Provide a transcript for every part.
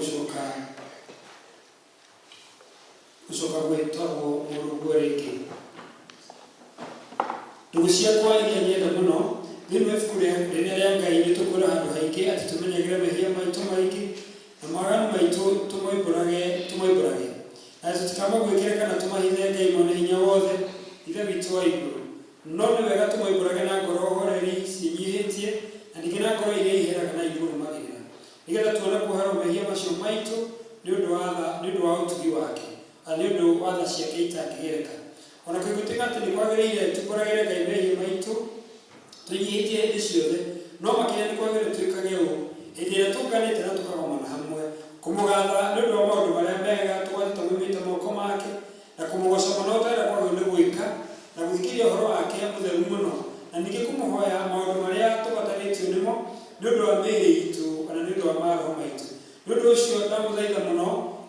gũcoka gũcoka gwĩtagwo mũrũguo rĩngĩ. Ndũgũ ciakwa iria nyenda mũno, thĩinĩ wa ibuku rĩrĩa rĩa Ngai nĩ tũkuona handũ haingĩ atĩ tũmenyagĩre mehia maitũ maingĩ na mawaganu maitũ tũmoimbũrage tũmoimbũrage, na atĩ tũtikamaguĩkĩre kana tũmahithe Ngai Mwene-Hinya-Wothe, Ithe witũ wa igũrũ. No nĩ wega tũmoimbũrage na ngoro horeri ciĩnyihĩtie, na ningĩ na ngoro iria iheraga na imũrũmagĩrĩra, nĩ getha tuone kuoherwo mehia macio maitũ nĩ ũndũ wa tha, nĩ ũndũ wa ũtugi wake, na nĩ ũndũ wa tha ciake itangĩgereka. O na kũngĩtuĩka atĩ nĩ kwagĩrĩire tumbũragĩre Ngai mehia maitũ twĩnyihĩtie hĩndĩ ciothe, no makĩria nĩ kwagĩrĩire twĩkage ũũ hĩndĩ ĩrĩa tũnganĩte na tũkagomana hamwe, kũmũgatha nĩ ũndũ wa maũndũ marĩa mega tũgwatĩte moimĩte moko make, na kũmũgooca mũno o ta ũrĩa kwagĩrĩirwo nĩ gwĩka, na gũthikĩrĩria ũhoro wake mũtheru mũno, na ningĩ kũmũhoya maũndũ marĩa tũbatarĩtio nĩmo nĩ ũndũ wa mĩĩrĩ itũ, o na nĩ ũndũ wa maroho maitũ. Nĩ ũndũ ũcio ndamũthaitha mũno,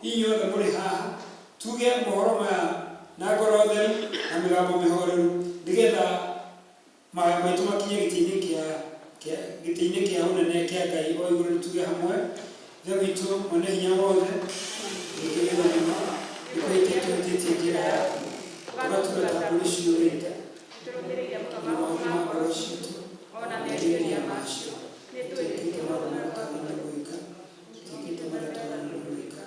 inyuothe mũrĩ haha, tuge mohoro maya na ngoro theru na mĩgambo mĩhoreru, nĩ getha mahoya maitũ makinye gĩtĩ-inĩ kĩa kĩa gĩtĩ-inĩ kĩa ũnene kĩa Ngai o igũrũ. Nĩtuge hamwe, Ithe witũ mwene hinya wothe, ningĩ wĩra mũno, nĩ kũhĩtia tũhĩtĩtie njĩra yaku, tũgatura ta mbũri ciũrĩte, na maũndũ ma ngoro ciitũ, na merirĩria macio, nĩtwĩkĩte maũndũ marĩa twagĩrĩirwo nĩ gwĩka, tũtiĩkĩte marĩa twagĩrĩirwo nĩ gwĩka.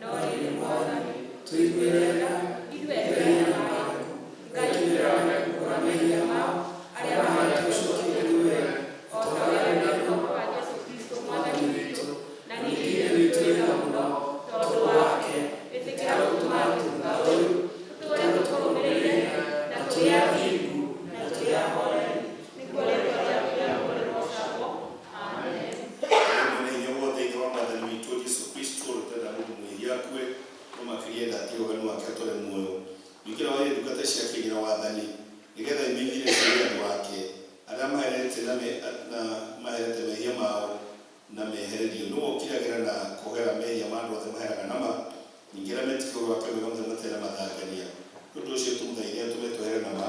No rĩrĩ, Mwathani, tũiguĩre tha, ithuĩ ehia na mathĩku. Ngai kenera na kuumbũra mehia mao, arĩa maheetwo ũcokio kũrĩ wee, o ta ũrĩa wendete Mwathani witũ, na ningĩ Ithe witũ wĩ tha mũno, tondũ wake, ĩtĩkĩra gũtũma thutha ũyũ tũtũũre tũkũrũmĩrĩire, na tũrĩ athingu, na tũrĩ ahoreri, nĩguo rĩĩtwa rĩaku rĩamũre rĩgoocagwo. Amen. Mwene-Hinya-Wothe, Ithe wa Mwathani witũ Jesu Kristo, ũrĩa ũtendaga mũndũ mwĩhia akue, no makĩria enda atige ũganu wake atũre muoyo. Ningĩ ũrĩa waheire ndungata ciake hinya na wathani, nĩ getha imenyithie kũrĩ andũ ake, arĩa maherete na na maherete mehia mao na mehererio. Nĩwe ũkiragĩra na akohera mehia ma andũ othe maheraga na ma, ningĩ arĩa metĩkia ũhoro wake mwega mũtheru matarĩ na mathangania. Nĩ ũndũ ũcio tũmũthaithe atũme twehere na ma,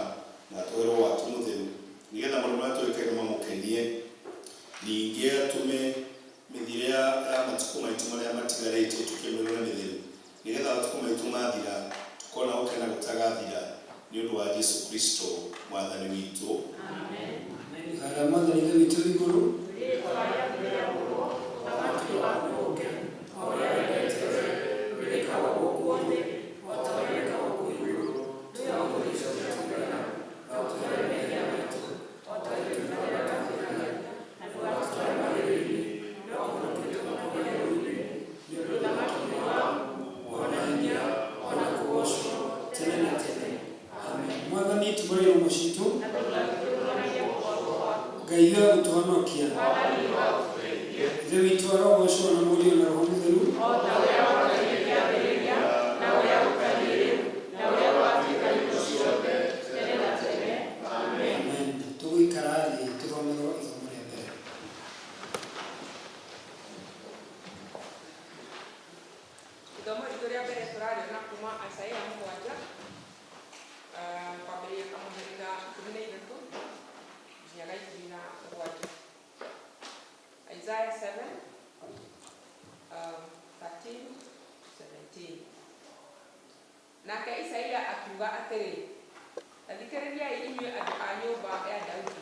na atũhe Roho wake Mũtheru, nĩ getha maũndũ marĩa twĩkage mamũkenie, ningĩ atũme mĩthiĩre ya ya matukũ maitũ marĩa matigarĩte ĩtuĩke mĩega na mĩtheru, nĩ getha matukũ maitũ mathira, tũkona gũkena gũtagathira, nĩ ũndũ wa Jesu Kristo Mwathani witũ. Ihoya rĩa Mwathani Ithe witũ wĩ igũrũ. Tene na tene. Amen. Mwathani tumũra iromo citũ. Ngai we gũtũhonokia. Ithe witũ arogocwo na Mũriũ na Roho Mũtheru. Amen. Tũgũikara thĩ tũthomerwo ithomo rĩa mbere. Ithomo ritũ rĩa mbere tũrarĩona kuma Isaia 7, kwambĩrĩria kamũhari ga 13 nginya ga 17. Isaiah 7, 13 to 17. Nake Isaia akiuga atĩrĩ, Ta thikĩrĩriai inyuĩ andũ a nyũmba ya Daudi,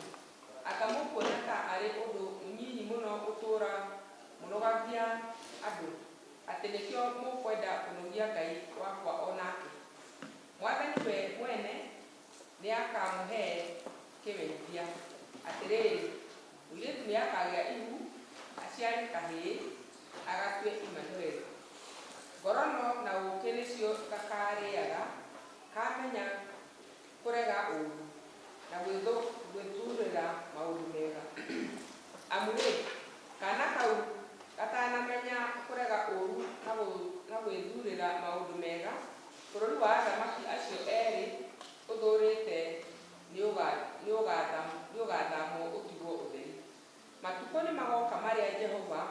anga mũkuona ta arĩ ũndũ mũnyinyi mũno gũtũũra mũnogagia andũ, atĩ nĩkĩo mũkwenda kũnogia Ngai wakwa o nake? Mwathani we mwene nĩakamũhe kĩmenyithia, Atĩrĩrĩ, mũirĩtu nĩakagĩa ihu, aciare kahĩĩ, agatue Imanueli. Ngorono na ũũkĩ nĩcio gakaarĩaga, kamenya kũrega ũũru, na gwĩthuurĩra maũndũ mega. Amu-rĩ, kaana kau gatanamenya kũrega ũũru na gwĩthuurĩra maũndũ mega, bũrũri wa athamaki acio erĩ ũthũũrĩte nĩũgaathamwo ũtigwo ũtheri. Matukũ nĩmagoka marĩa Jehova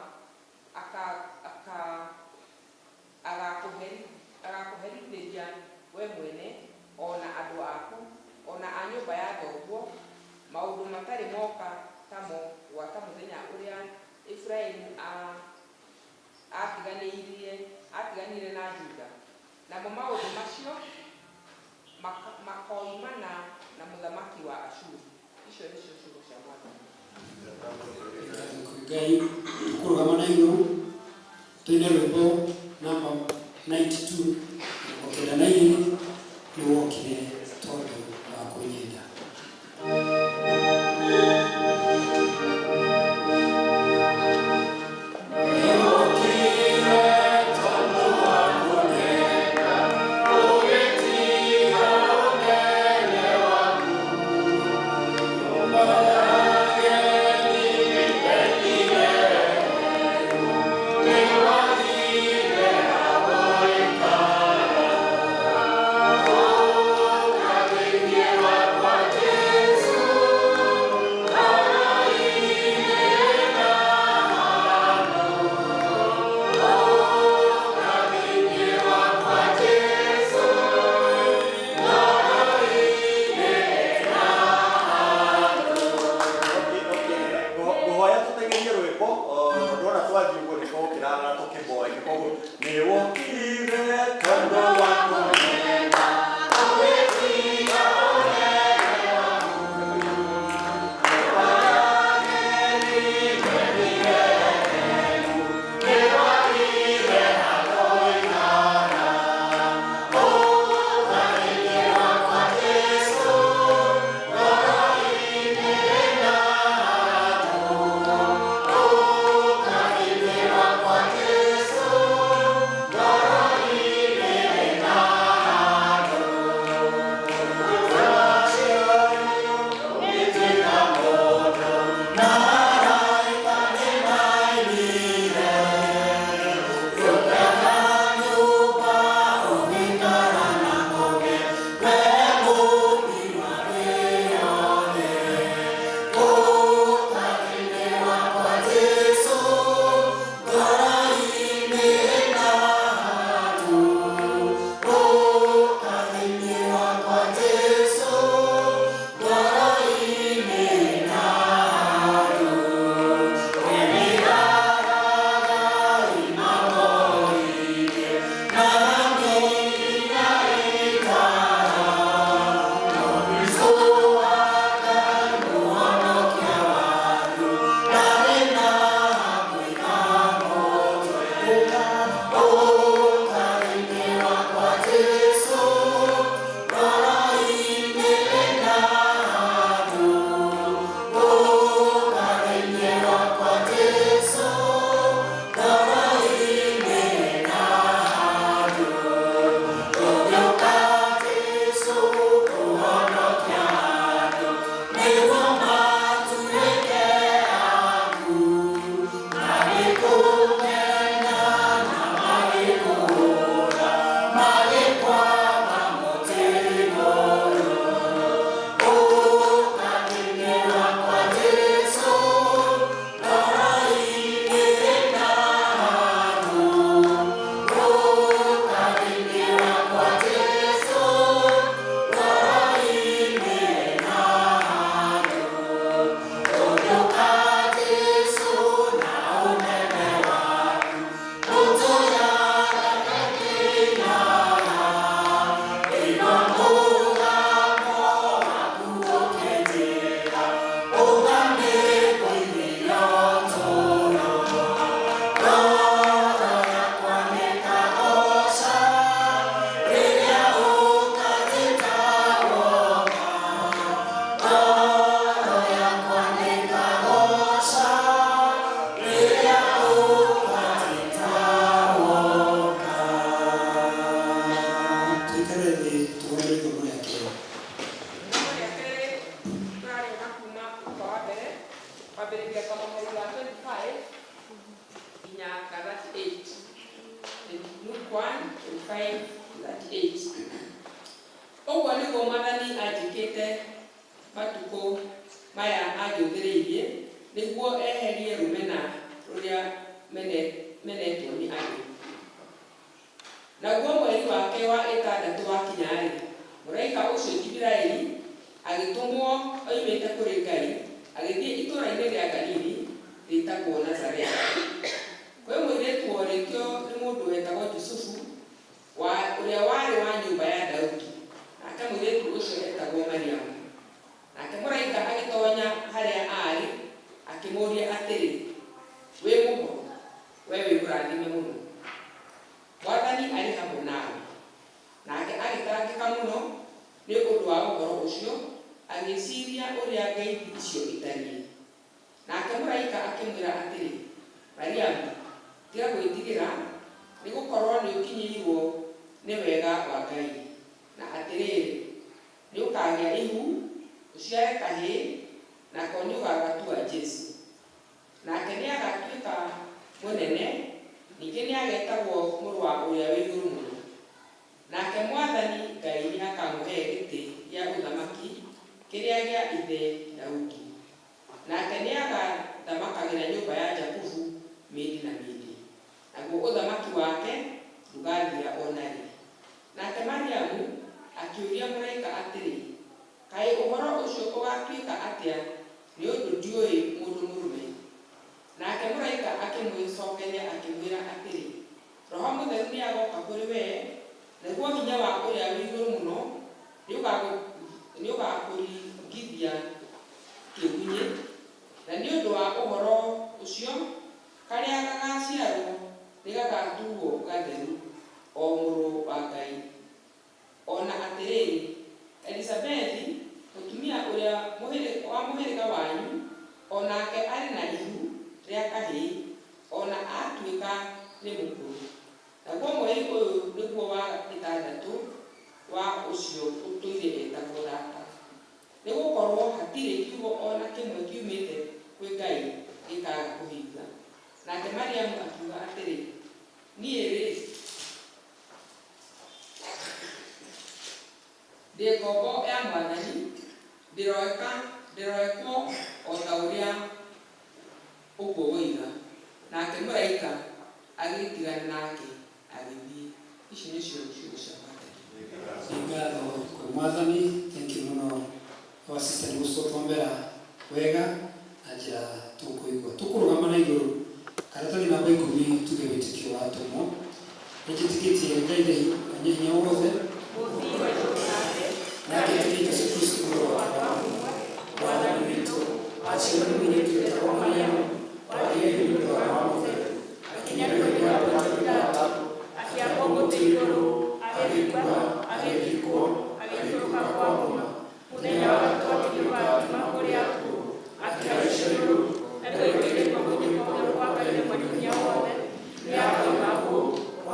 agakũherithĩria wee mwene, o na andũ aku, o na a nyũmba ya thoguo, maũndũ matarĩ moka tamo aatiganĩirie aatiganire na Juda. Namo maũndũ macio makoimana na mũthamaki wa Ashuri. Icio nĩcio ciugo cia Mwathani. Ngai tũkũrũgama na igũrũ tũine rwĩmbo namba 92 92 nĩ wokire tondũ wa kũnyenda. Ngũhoya tũteng'erie rwĩmbo ndona twathiĩ ũguo nĩko gũkĩrara tũkĩmboeke koguo nĩ wokire tondũ wa kũnyenda. Tũikare thĩ tuone ithomo rĩa kerĩ. Ithomo rĩa kerĩ tũrarĩona kuma Luka wa mbere kwambĩrĩria kamũhari ga 25 nginya ga 38. Luke 1, 25, 38. Ũguo nĩguo Mwathani anjĩkĩte matukũ maya anjũthĩrĩirie nĩguo eherie rũmena rũrĩa menetwo nĩ andũ. Naguo mweri wake wa ĩtandatũ wakinya-rĩ, mũraika ũcio Jibiraeli agĩtũmwo oimĩte kũrĩ Ngai agĩthiĩ itũũra-inĩ rĩa Galili rĩĩtagwo Nazarethi, kwĩ mũirĩtu worĩtio Akĩmũũria atĩrĩ, Wĩ mũhoro, wee wĩ mũrathime mũno? Mwathani arĩ hamwe nawe. Nake agĩtangĩka mũno nĩ ũndũ wa ũhoro ũcio, agĩĩciiria ũrĩa ngeithi icio itariĩ. Nake mũraika akĩmwĩra atĩrĩ, Mariamu, tiga gwĩtigĩra, nĩ gũkorũo nĩũkinyĩirũo nĩ wega wa Ngai. Na atĩrĩrĩ, nĩũkagĩa ihu, ũciare kahĩĩ, nako nĩũgagatua Jesu. Nake nĩagatuĩka mũnene, ningĩ nĩagetagwo Mũrũ wa Ũrĩa-wĩ-Igũrũ-Mũno. Nake Mwathani Ngai nĩakamũhe gĩtĩ gĩa ũthamaki kĩrĩa gĩa ithe Daudi, nake nĩagathamakagĩra nyũmba ya Jakubu mĩndĩ na mĩndĩ, naguo ũthamaki wake ndũgathira o na rĩ. Nake Mariamu akĩũria mũraika atĩrĩ, Kaĩ ũhoro ũcio ũgaatuĩka atĩa, nĩ ũndũ ndiũĩ mũndũ mũrũme? Nake mũraika akĩmũcokeria akĩmwĩra atĩrĩ, Roho Mũtheru nĩagoka kũrĩ wee, naguo hinya wa Ũrĩa-wĩ-Igũrũ-Mũno nĩũgakũringithia kĩgunyĩ, na nĩ ũndũ wa ũhoro ũcio karĩa gagaciarũo nĩgagatuwo gatheru, o Mũrũ wa Ngai. O na atĩrĩrĩ, Elizabethi, mũtumia ũrĩa wa mũhĩrĩga wanyu, o nake arĩ na ihu rĩa kahĩĩ, o na aatuĩka nĩ mũkũrũ, naguo mweri ũyũ nĩguo wa ĩtandatũ wa ũcio ũtũire etagwo thata. Nĩ gũkorũo hatirĩ kiugo o na kĩmwe kiumĩte kwĩ Ngai gĩkaaga kũhinga. Nake Mariamu akiuga atĩrĩ, Niĩ-rĩ, Ndĩ ngombo ya Mwathani, ndĩroeka ndĩroekwo o ta ũrĩa ũguo woiga. Nake mũraika agĩgĩtigana nake, agĩthiĩ. Ici nĩcio ciugo cia Mwathani. Nĩ ngatho kwĩ Mwathani. Thank you mũno our sister nĩ gũtũtombera wega na njĩra tũkũigua. Tũkũrũgama na igũrũ karatathi namba ikũmi tuge wĩtĩkio wa atũmwo. Nĩnjĩtĩkĩtie Ngai Ithe Mwene Hinya Wothe, na ngetĩkia Jesũ Kristũ Mũrũ wake wa mũmwe, Mwathani witũ, waciarirwo nĩ mũirĩtu wetagwo Mariamu, wagĩire nĩ ũndũ wa Roho Mũtheru, akĩnyarirwo hĩndĩ ya Pontio Pilato, Akĩambwo mũtĩ igũrũ, agĩkua, agĩthikwo, agĩikũrũka kwa ngoma. Mũthenya wa gatatũ akĩriũka akiuma kũrĩ akuũ, akĩhaicio igũrũ, na rĩu aikarĩire guoko-inĩ kwa ũrĩo kwa Ngai Ithe Mwene-Hinya-Wothe. Nĩakoima kũu,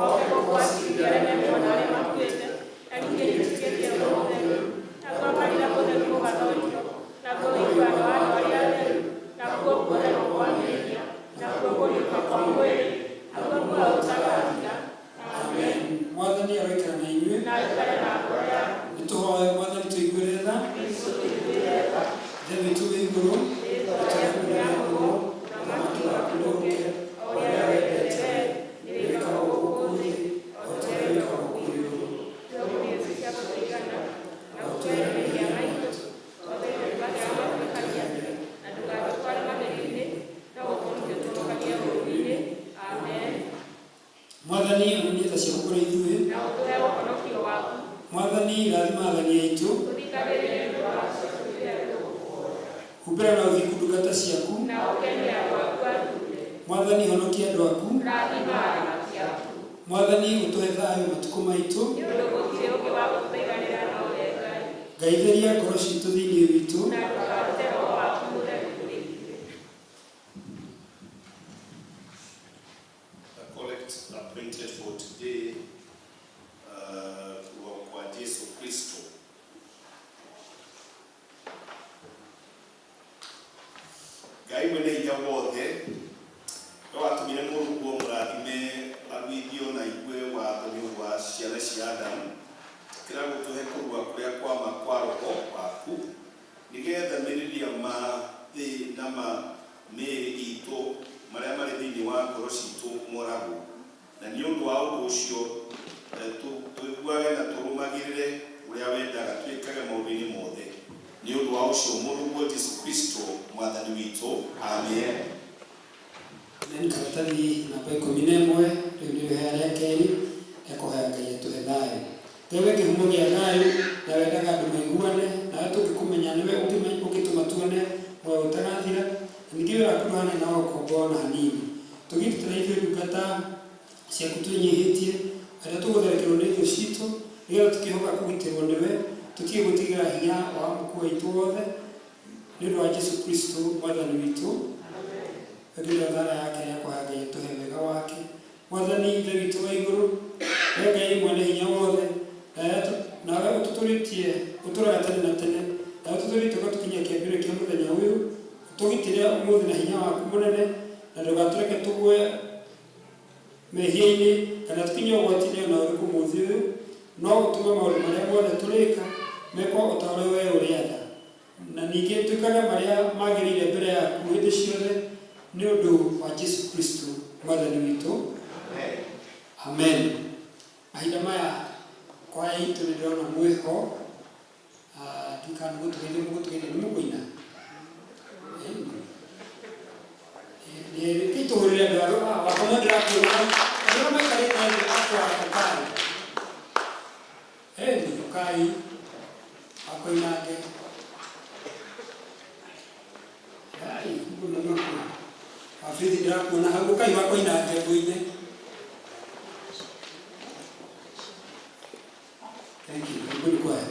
oke gũkũ aciirithie arĩa me muoyo na arĩa makuĩte. Na ningĩ nĩnjĩtĩkĩtie Roho Mũtheru, naguo kanitha mũtheru mũgathorio, naguo ũiguano wa andũ arĩa atheru, nakuo kuoherwo kwa mehia, nakuo kũriũka kwa mwĩrĩ, naguo muoyo ũtagathira. Amen. Mwathani aroikara na inyuĩ. Na aikare na ngoro yaku. Nĩtũhoe Mwathani tũiguĩre tha. Ithe witũ wĩ igũrũ, Rĩĩtwa rĩaku rĩamũrwo, ũthamaki waku nĩũũke, o ũrĩa wendete wee, nĩwĩkagwo gũkũ thĩ, o ta ũrĩa wĩkagwo kũu igũrũ. Tũhe irio cia gũtũigana, na ũtuohere mehia maitũ, o ta ithuĩ twahera matwĩhagia, na ndũgatũtware magerio-inĩ, no ũtũhonokie ũtũhonokagie ũũru-inĩ. Amen. Mwathani onania tha ciaku kũrĩ ithuĩ. Na ũtũhe ũhonokio waku. Mwathani rathima athani aitũ. Tũthikagĩrĩrie nĩ ũndũ wa ciugo rĩrĩa tũgũkũhoya. Humbĩra na ũthingu ndungata ciaku. Na ũkenie andũ aku athuure. Mwathani honokia andũ aku. Rathima aramati aku. Mwathani ũtũhe thayũ matukũ maitũ. Nĩ ũndũ gũtirĩ ũngĩ wa gũtũthaithanĩra no wee Ngai. Ngai theria ngoro citũ thĩinĩ witũ. Na ndũkarute Roho waku Mũtheru kũrĩ ithuĩ. The collect appointed for today uh, kwa Jesu Kristo. Ngai mwene hinya wothe we watũmire mũrũguo mũrathime aruithio na igue watho nĩ ũndũ wa ciana cia Adamu, ĩtĩkĩra gũtũhe kũrua kũrĩa kwa ma kwa Roho waku, nĩ getha merirĩria ma thĩ na ma mĩĩrĩ iitũ marĩa marĩ thĩinĩ wa ngoro ciitũ moragwo, na nĩ ũndũ wa ũndũ ũcio tũiguage na tũrũmagĩrĩre ũrĩa wendaga twĩkage maũndũ-inĩ mothe, nĩ ũndũ wa ũcio Mũrũguo Jesu Kristo, Mwathani witũ. Amen. Amen. Karatathi namba ikũmi na ĩmwe rĩu nĩ rĩhoya rĩa kerĩ rĩa kũhoya Ngai atũhe thayũ. Ngai we kĩhumo gĩa thayũ na wendaga andũ maiguane nawe tũngĩkũmenya nĩwe ũngĩtũma tuone muoyo ũtagathira na Na ningĩ wĩra waku ndũhanaine na wa ũkombo o na hanini. Tũgitĩre ithuĩ ndungata ciaku twĩnyihĩtie, arĩa tũgũtharĩkĩrwo nĩ thũ ciitũ, nĩgetha tũkĩhoka kũgitĩrwo nĩwe, tũtige gwĩtigĩra hinya wa mũkũ waitũ wothe, nĩ ũndũ wa Jesu Kristo Mwathani witũ. Thengiũ thara yake ya kũhoya Ngai atũhe wega wake. Mwathani Ithe witũ wa igũrũ, we Ngai mwene hinya wothe, nawe ũtũtũrĩtie ũtũraga tene na tene, nawe ũtũtũrĩtie ũgatũkinyia kĩambĩrĩria kĩa mũthenya ũyũ, ũtũgitĩre ũmũthĩ na hinya waku mũnene, na ndũgatũreke tũgwe mehia-inĩ kana tũkinye ũgwati-inĩ o na ũrĩkũ ũmũthĩ ũyũ, no ũtũme maũndũ marĩa mothe tũrĩka mekwo o ta ũrĩa wee ũrĩatha. Na ningĩ twĩkage marĩa magĩrĩire mbere yaku hĩndĩ ciothe, nĩ ũndũ wa Jesu Kristo Mwathani witũ. Amen. Mahinda maya kwaya itũ nĩ ndĩrona mwĩho, ndiũĩ kana nĩ mũgũtũgeithia mũgũtũgeithia, nĩ mũkũina? Reke tũhũrĩre andũ a wakoma ndĩrakuona andũ arĩa maikarĩte thĩ akwaya ũkai. Ĩni ũkai akoinange. Ai, mũno makuo. Wabithi ndĩrakuona hau ũkai wakoinange mũine. Thank you. Karibuni kwaya.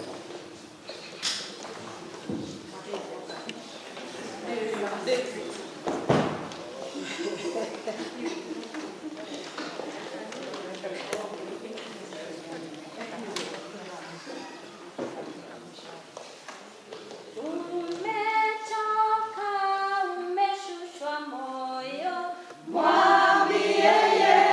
Umechoka, umeshushwa moyo, mwambie.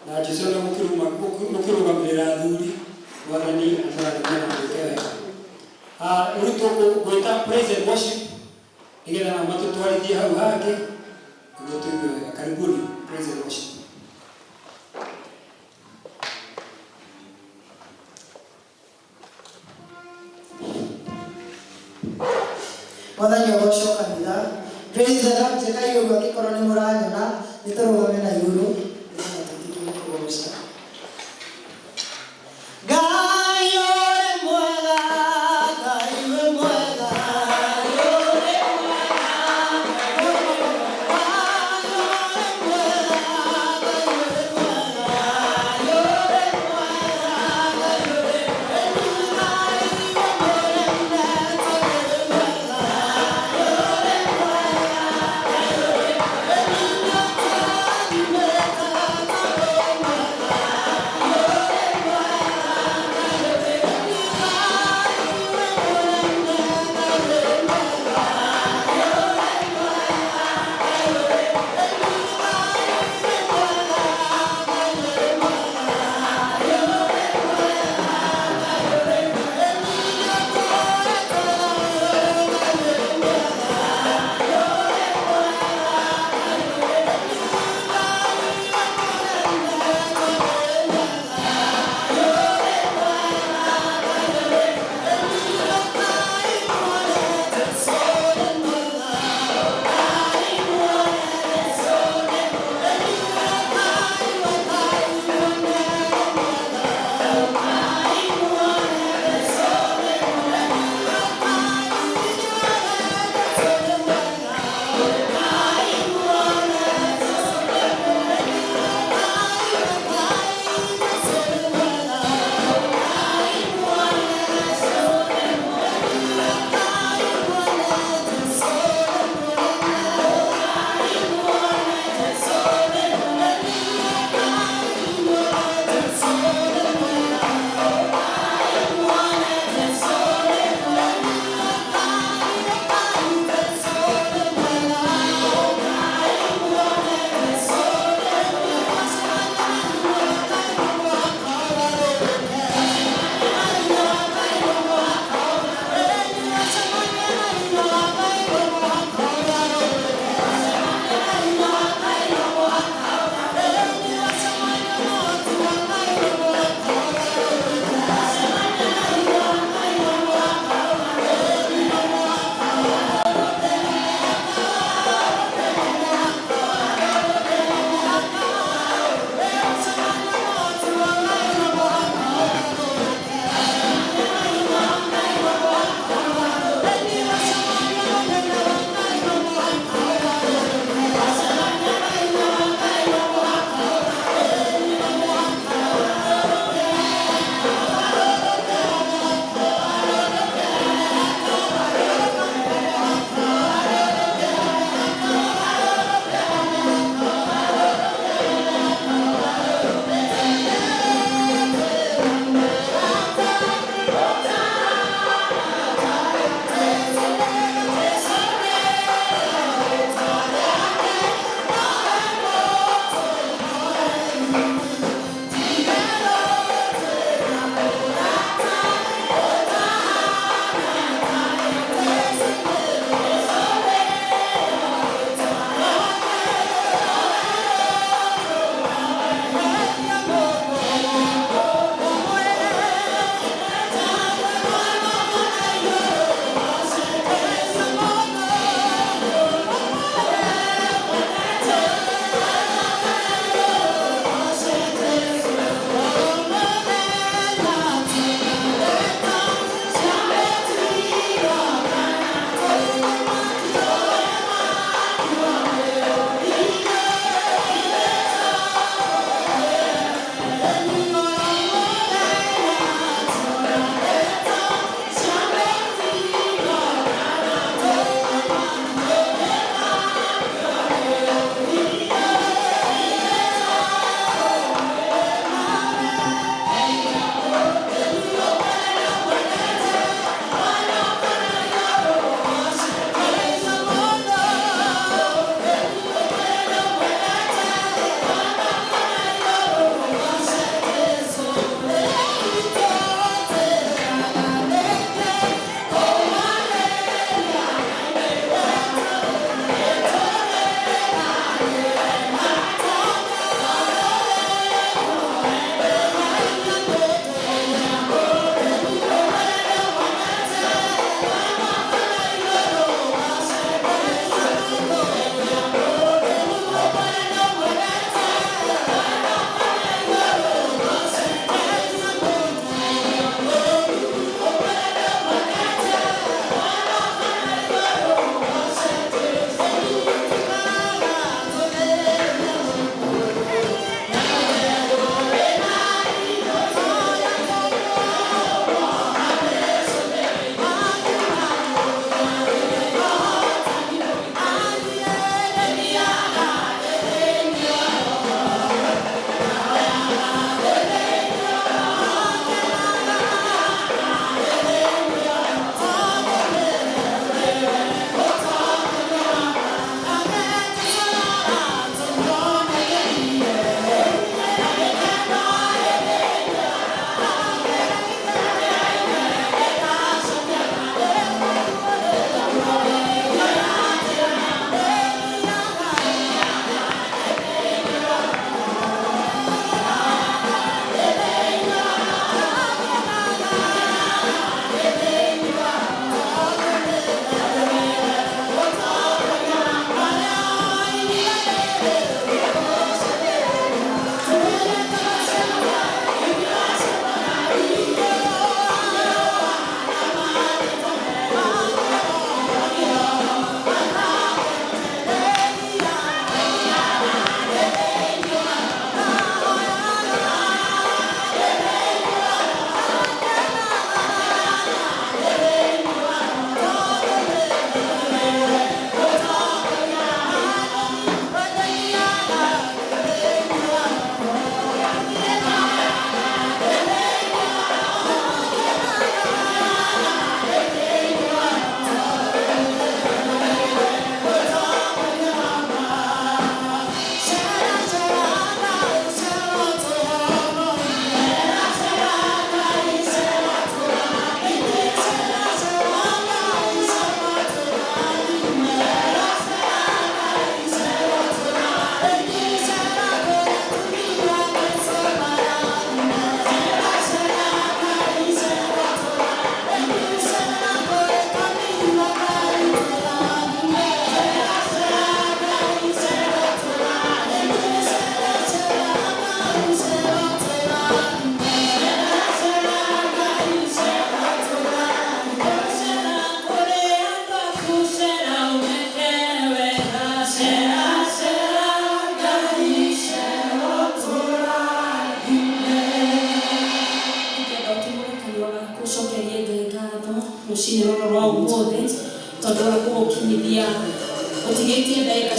Na Jesu na gũkĩrũgamĩrĩra athuri. Mwathani amũrathime na mwĩke wega. Rĩu tũgwĩta praise and worship nĩgetha nao matũtwarithie hau hangĩ nĩguo tũigue wega. Karibuni praise and worship. Mwathani ũgocwo kanitha. Praise the Lord. Njĩkai ũguo angĩkorwo nĩ mũranyona, nĩ tũrũgame na igũrũ nĩgetha tũthiĩ kũgoca. Ngai ũrĩ mwega, Ngai wĩ mwega, Ngai ũrĩ mwega, Ngai ũrĩ mwega, Ngai ũrĩ mwega, Ngai ũrĩ mwega, Ngai ũrĩ mwega, Ngai ũrĩ mwega, Ngai ũrĩ mwega.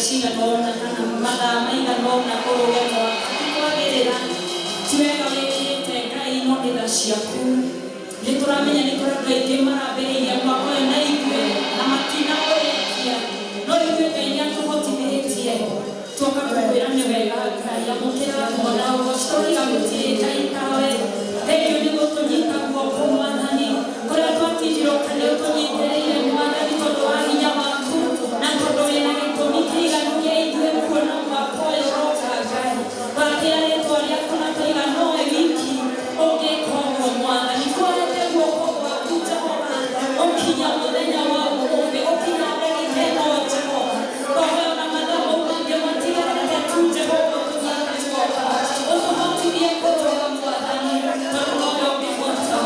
Cigana ũna kana mathaa maigana ũna kũrũge mwaka ti kwagĩrĩra, ti wega wĩkĩte Ngai, no nĩ tha ciaku. Nĩ tũramenya nĩ kũrĩ andũ aingĩ marambĩrĩirie mwaka ũyũ na ithuĩ na matinaũrĩkia, no ithuĩ Ngai nĩ atũhotithĩtie. Tuoka kũkwĩra nĩ wega Ngai, amũkĩra mwana ũgoci. Tũkiga gũtirĩ Ngai tawe. Thengiũ nĩ gũtũnyita guoko Mwathani, kũrĩa twatindirwo kana ũtũnyitĩrĩire Mwathani, tondũ wa hinya waku na tondũ wĩna gĩtũmi kĩiganu gĩa ithuĩ kuona mwaka ũyũ ũroka. Ngai, twatĩa rĩtwa rĩaku na twaiga nowe wiki ũngĩka ũguo. Mwathani, tuohete guoko gwaku Jehova gũkinya mũthenya wa ũmũthĩ, gũkinya ndagĩka ĩno Jehova. Twahoya ona mathaa mau mangĩ matigarĩte tu Jehova, ũtũnyite guoko, ũtũhotithie kũrũga Mwathani, tondũ nowe ũngĩhota.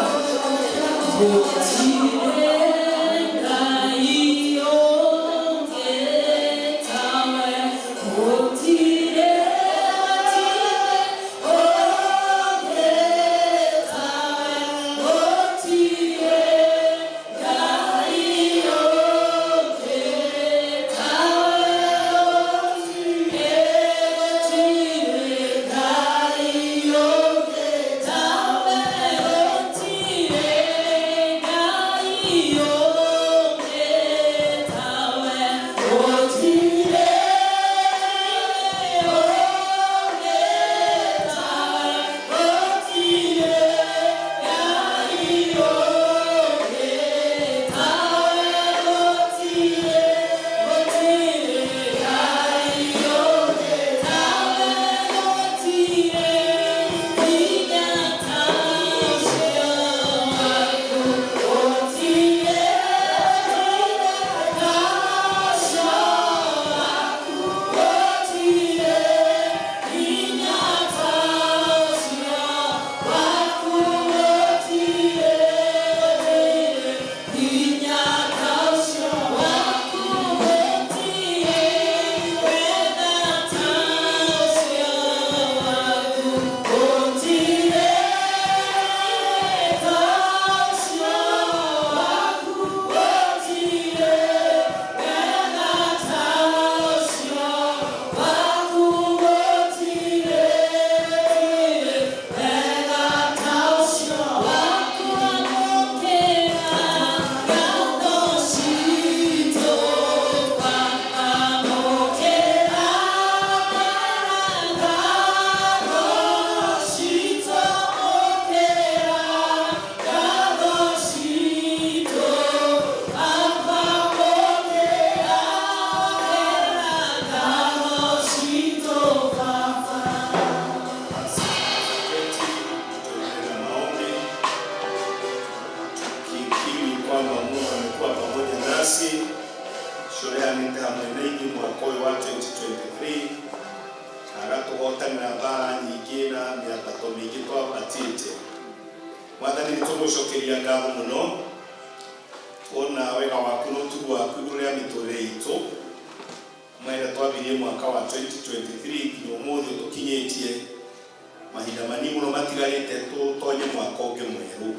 Gũtirĩ Ngai ũngĩ tawe, gũtirĩ, gũtirĩ ũngĩ tawe, gũtirĩ Ngai ũngĩ tawe, gũtirĩ, gũtirĩ Ngai ũngĩ tawe, gũtirĩ Ngai ũngĩ tawe, gũtirĩ ũngĩ tawe, gũtirĩ Ngai ũngĩ tawe, gũtirĩ, gũtirĩ Ngai ũngĩ tawe, gũtirĩ hinya ta ũcio waku, gũtirĩ hinya ta ũcio waku, gũtirĩ hinya ta ũcio waku, gũtirĩ, gũtirĩ hinya ta ũcio waku, gũtirĩ wega ta ũcio waku, gũtirĩ ta ũcio waku, gũtirĩ wega ta ũcio waku, gũtirĩ wega ta ũcio waku. Amũkĩra ngatho citũ, amũkĩra ngatho citũ, amũkĩra ngatho citũ, amũkĩra ngatho citũ Baba. Tuendelee na maombi tukikiri kwamba Mungu amekuwa pamoja nasi shoreanĩte hamwe na ithuĩ mwaka ũyũ wa 2023, agatũhotanĩra mbara nyingĩ na mĩambato mĩingĩ twambatĩte. Mwathani, nĩ tũgũcokeria ngatho mũno tuona wega waku na ũtugi waku igũrũ rĩa mĩtũrĩre itũ kuma ĩrĩa twambirie mwaka wa 2023 nginya ũmũthĩ tũkinyĩtie. Mahinda manini mũno matigarĩte tũtonye mwaka ũngĩ mwerũ.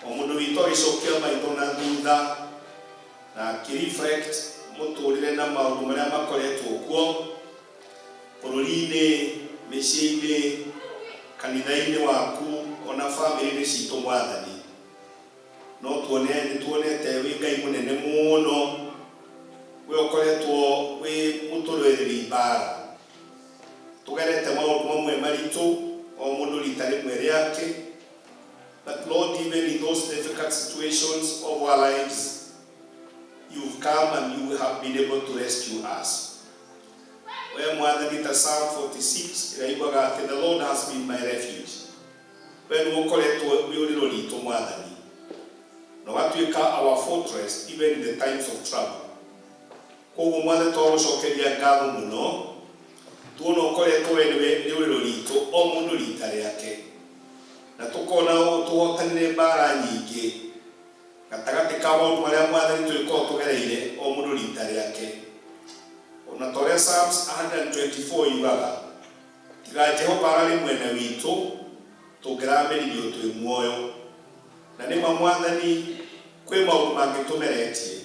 O mũndũ witũ agĩcokia maitho na thutha na akĩreflect mũtũrĩre na maũndũ marĩa makoretwo kuo bũrũri-inĩ, mĩciĩ-inĩ, kanitha-inĩ waku, ona bamĩrĩ-inĩ citũ, Mwathani, no tuone nĩ tuonete wĩ Ngai mũnene mũno, we ũkoretwo wĩ mũtũrũĩrĩri mbara. Tũgerete maũndũ mamwe maritũ, o mũndũ rita rĩmwe rĩake. But Lord, even in those difficult situations of our lives, you've come and you have been able to rescue us. We Mwathani, ta Psalm 46 ĩrĩa yugaga atĩ "The Lord has been my refuge", we nĩ ũkoretwo wĩ ũrĩro ritũ Mwathani, na ũgatuĩka our fortress even in the times of trouble. Koguo Mwathani, twagũcokeria ngatho mũno tuona ũkoretwo we nĩwe rĩũrĩro ritũ, o mũndũ rita rĩake, na tũkona tũhotanire mbara nyingĩ gatagatĩ ka maũndũ marĩa Mwathani tũgĩkorwo tũgereire, o mũndũ rita rĩake. Ona ta ũrĩa Psalms 124 yugaga, tiga Jehova ararĩ mwena witũ, tũngĩrameririo twĩ muoyo. Na nĩma Mwathani, kwĩ maũndũ mangĩtũmeretie,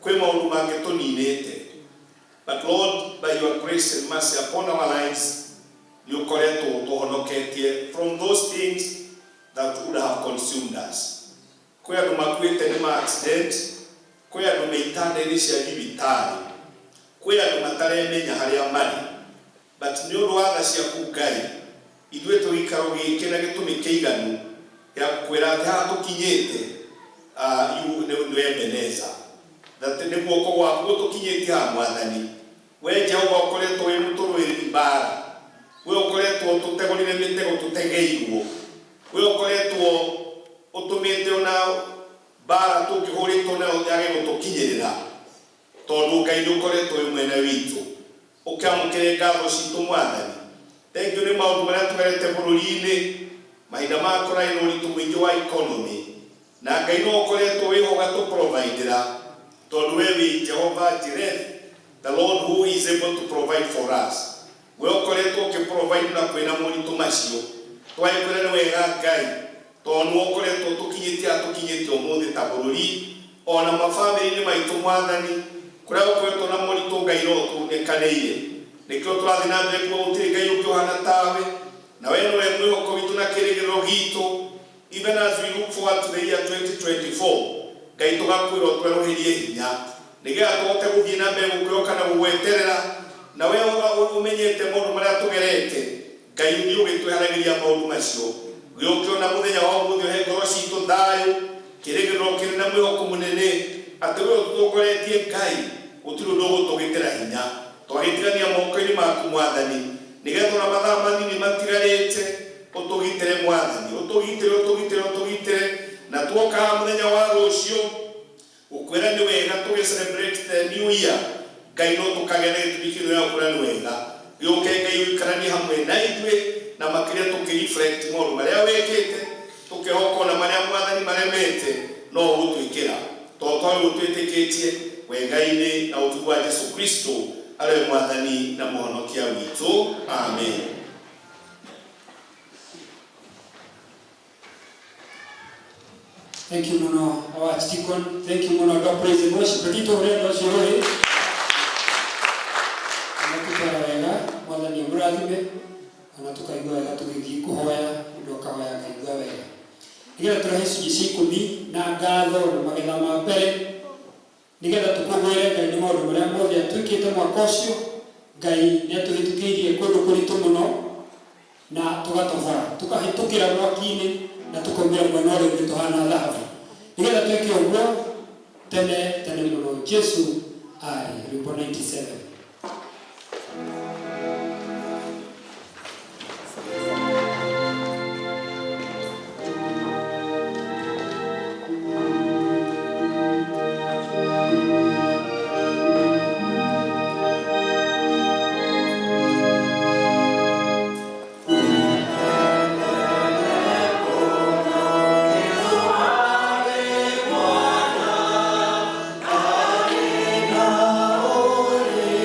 kwĩ maũndũ mangĩtũninĩte. But Lord, by your grace and mercy upon our lives, nĩ ũkoretwo ũtũhonoketie from those things that would have consumed us. Kwĩ andũ makuĩte nĩ ma accident, kwĩ andũ me itanda-inĩ cia thibitarĩ, kwĩ andũ mataremenya harĩa marĩ. But nĩ ũndũ wa tha ciaku Ngai, ithuĩ twĩ gĩikaro gĩkĩ na gĩtũmi kĩiganu gĩa gũkwĩra atĩ haha tũkinyĩte, you nĩ Ebeneza. That nĩ guoko gwaku gũtũkinyĩtie haha Mwathani. We Jehova ũkoretwo wĩ mũtũrũĩrĩri mbara. We ũkoretwo ũtũtegũrĩire mĩtego tũtegeirwo. We ũkoretwo ũtũmĩte ona mbara tũngĩhũrĩtwo nayo yage gũtũkinyĩrĩra. Tondũ Ngai nĩ ũkoretwo wĩ mwena witũ. Ũkĩamũkĩre ngatho citũ Mwathani. Thengiũ nĩ maũndũ marĩa tũgerete bũrũri-inĩ. Mahinda maya kũrarĩ na ũritũ mũingĩ wa economy. Na Ngai no ũkoretwo wĩho ũgatũ-providera. Tondũ we wĩ Jehovah Jireh, the Lord who is able to provide for us. We ũkoretwo ũkĩ-provide na kwĩna moritũ macio. Twagĩkwĩra nĩ wega Ngai, tondũ nĩwe ũkoretwo ũtũkinyĩtie haha tũkinyĩte ũmũthĩ ta bũrũri, ona mabamĩrĩ-inĩ maitũ Mwathani, kũrĩa gũkoretwo na moritũ Ngai no ũtũnekanĩire. Nĩkĩo tũrathiĩ na mbere kuuga gũtirĩ Ngai ũngĩ ũhana tawe, na we nĩwe mwĩhoko witũ na kĩrĩgĩrĩro gitũ. Even as we look forward to the year 2024, Ngai tũgakwĩra ũtwerũhĩrie hinya, nĩgetha tũhote gũthiĩ na mbere gũkwĩhoka na gũgweterera, na we ũmenyete maũndũ marĩa tũgerete, Ngai ũthiĩ ũgĩtweheragĩria maũndũ macio. Gĩũke ona mũthenya wa ũmũthĩ ũhe ngoro citũ thayũ, kĩrĩgĩrĩro kĩrĩ na mwĩhoko mũnene, atĩ we ũtũtongoretie Ngai, gũtirĩ ũndũ ũgũtũgĩtĩra hinya. Twagĩtigania moko-inĩ maku Mwathani, nĩgetha ona mathaa manini matigarĩte, ũtũgitĩre Mwathani, ũtũgitĩre, ũtũgitĩre, ũtũgitĩre, na tuoka haha mũthenya wa rũciũ, gũkwĩra nĩ wega tũgĩ celebrate the new year, Ngai no tũkagĩa na gĩtũmi kĩu gĩa gũkwĩra nĩ wega. Gĩũke Ngai ũikaranie hamwe na ithuĩ, na makĩria tũkĩ reflect maũndũ marĩa wĩkĩte, tũkĩhoka ona marĩa Mwathani maremete no ũgũtwĩkĩra, tondũ twarĩ ũtwĩtĩkĩtie wega-inĩ na ũtugi wa Jesu Kristo arĩ we Mwathani na Mũhonokia witũ. Amen. Thank you muno our archdeacon. Thank you muno andũ a praise and worship. Reke tũhũre andũ acio rũhĩ. Ona wega, Mwathani amũrathime. Ona tũkaigua wega tũgĩthiĩ kũhoya, mũndũ akahoya akaigua wega. Nĩgetha tũrehe icunjĩ cia ikũmi na ngatho na magetha ma mbere, nĩgetha tũkũngũĩre Ngai nĩ maũndũ marĩa mothe atwĩkĩte mwaka ũcio. Ngai nĩ atũhĩtũkĩirie kũndũ kũritũ mũno na tũgatobora, tũkahĩtũkĩra mwaki-inĩ na tũkaumĩra mwena ũrĩa ũngĩ tũhana thahabu. Nĩgetha twĩke ũguo tene tene mũno. Jesu arĩ, rwĩmbo 97. Arĩ na ũrĩ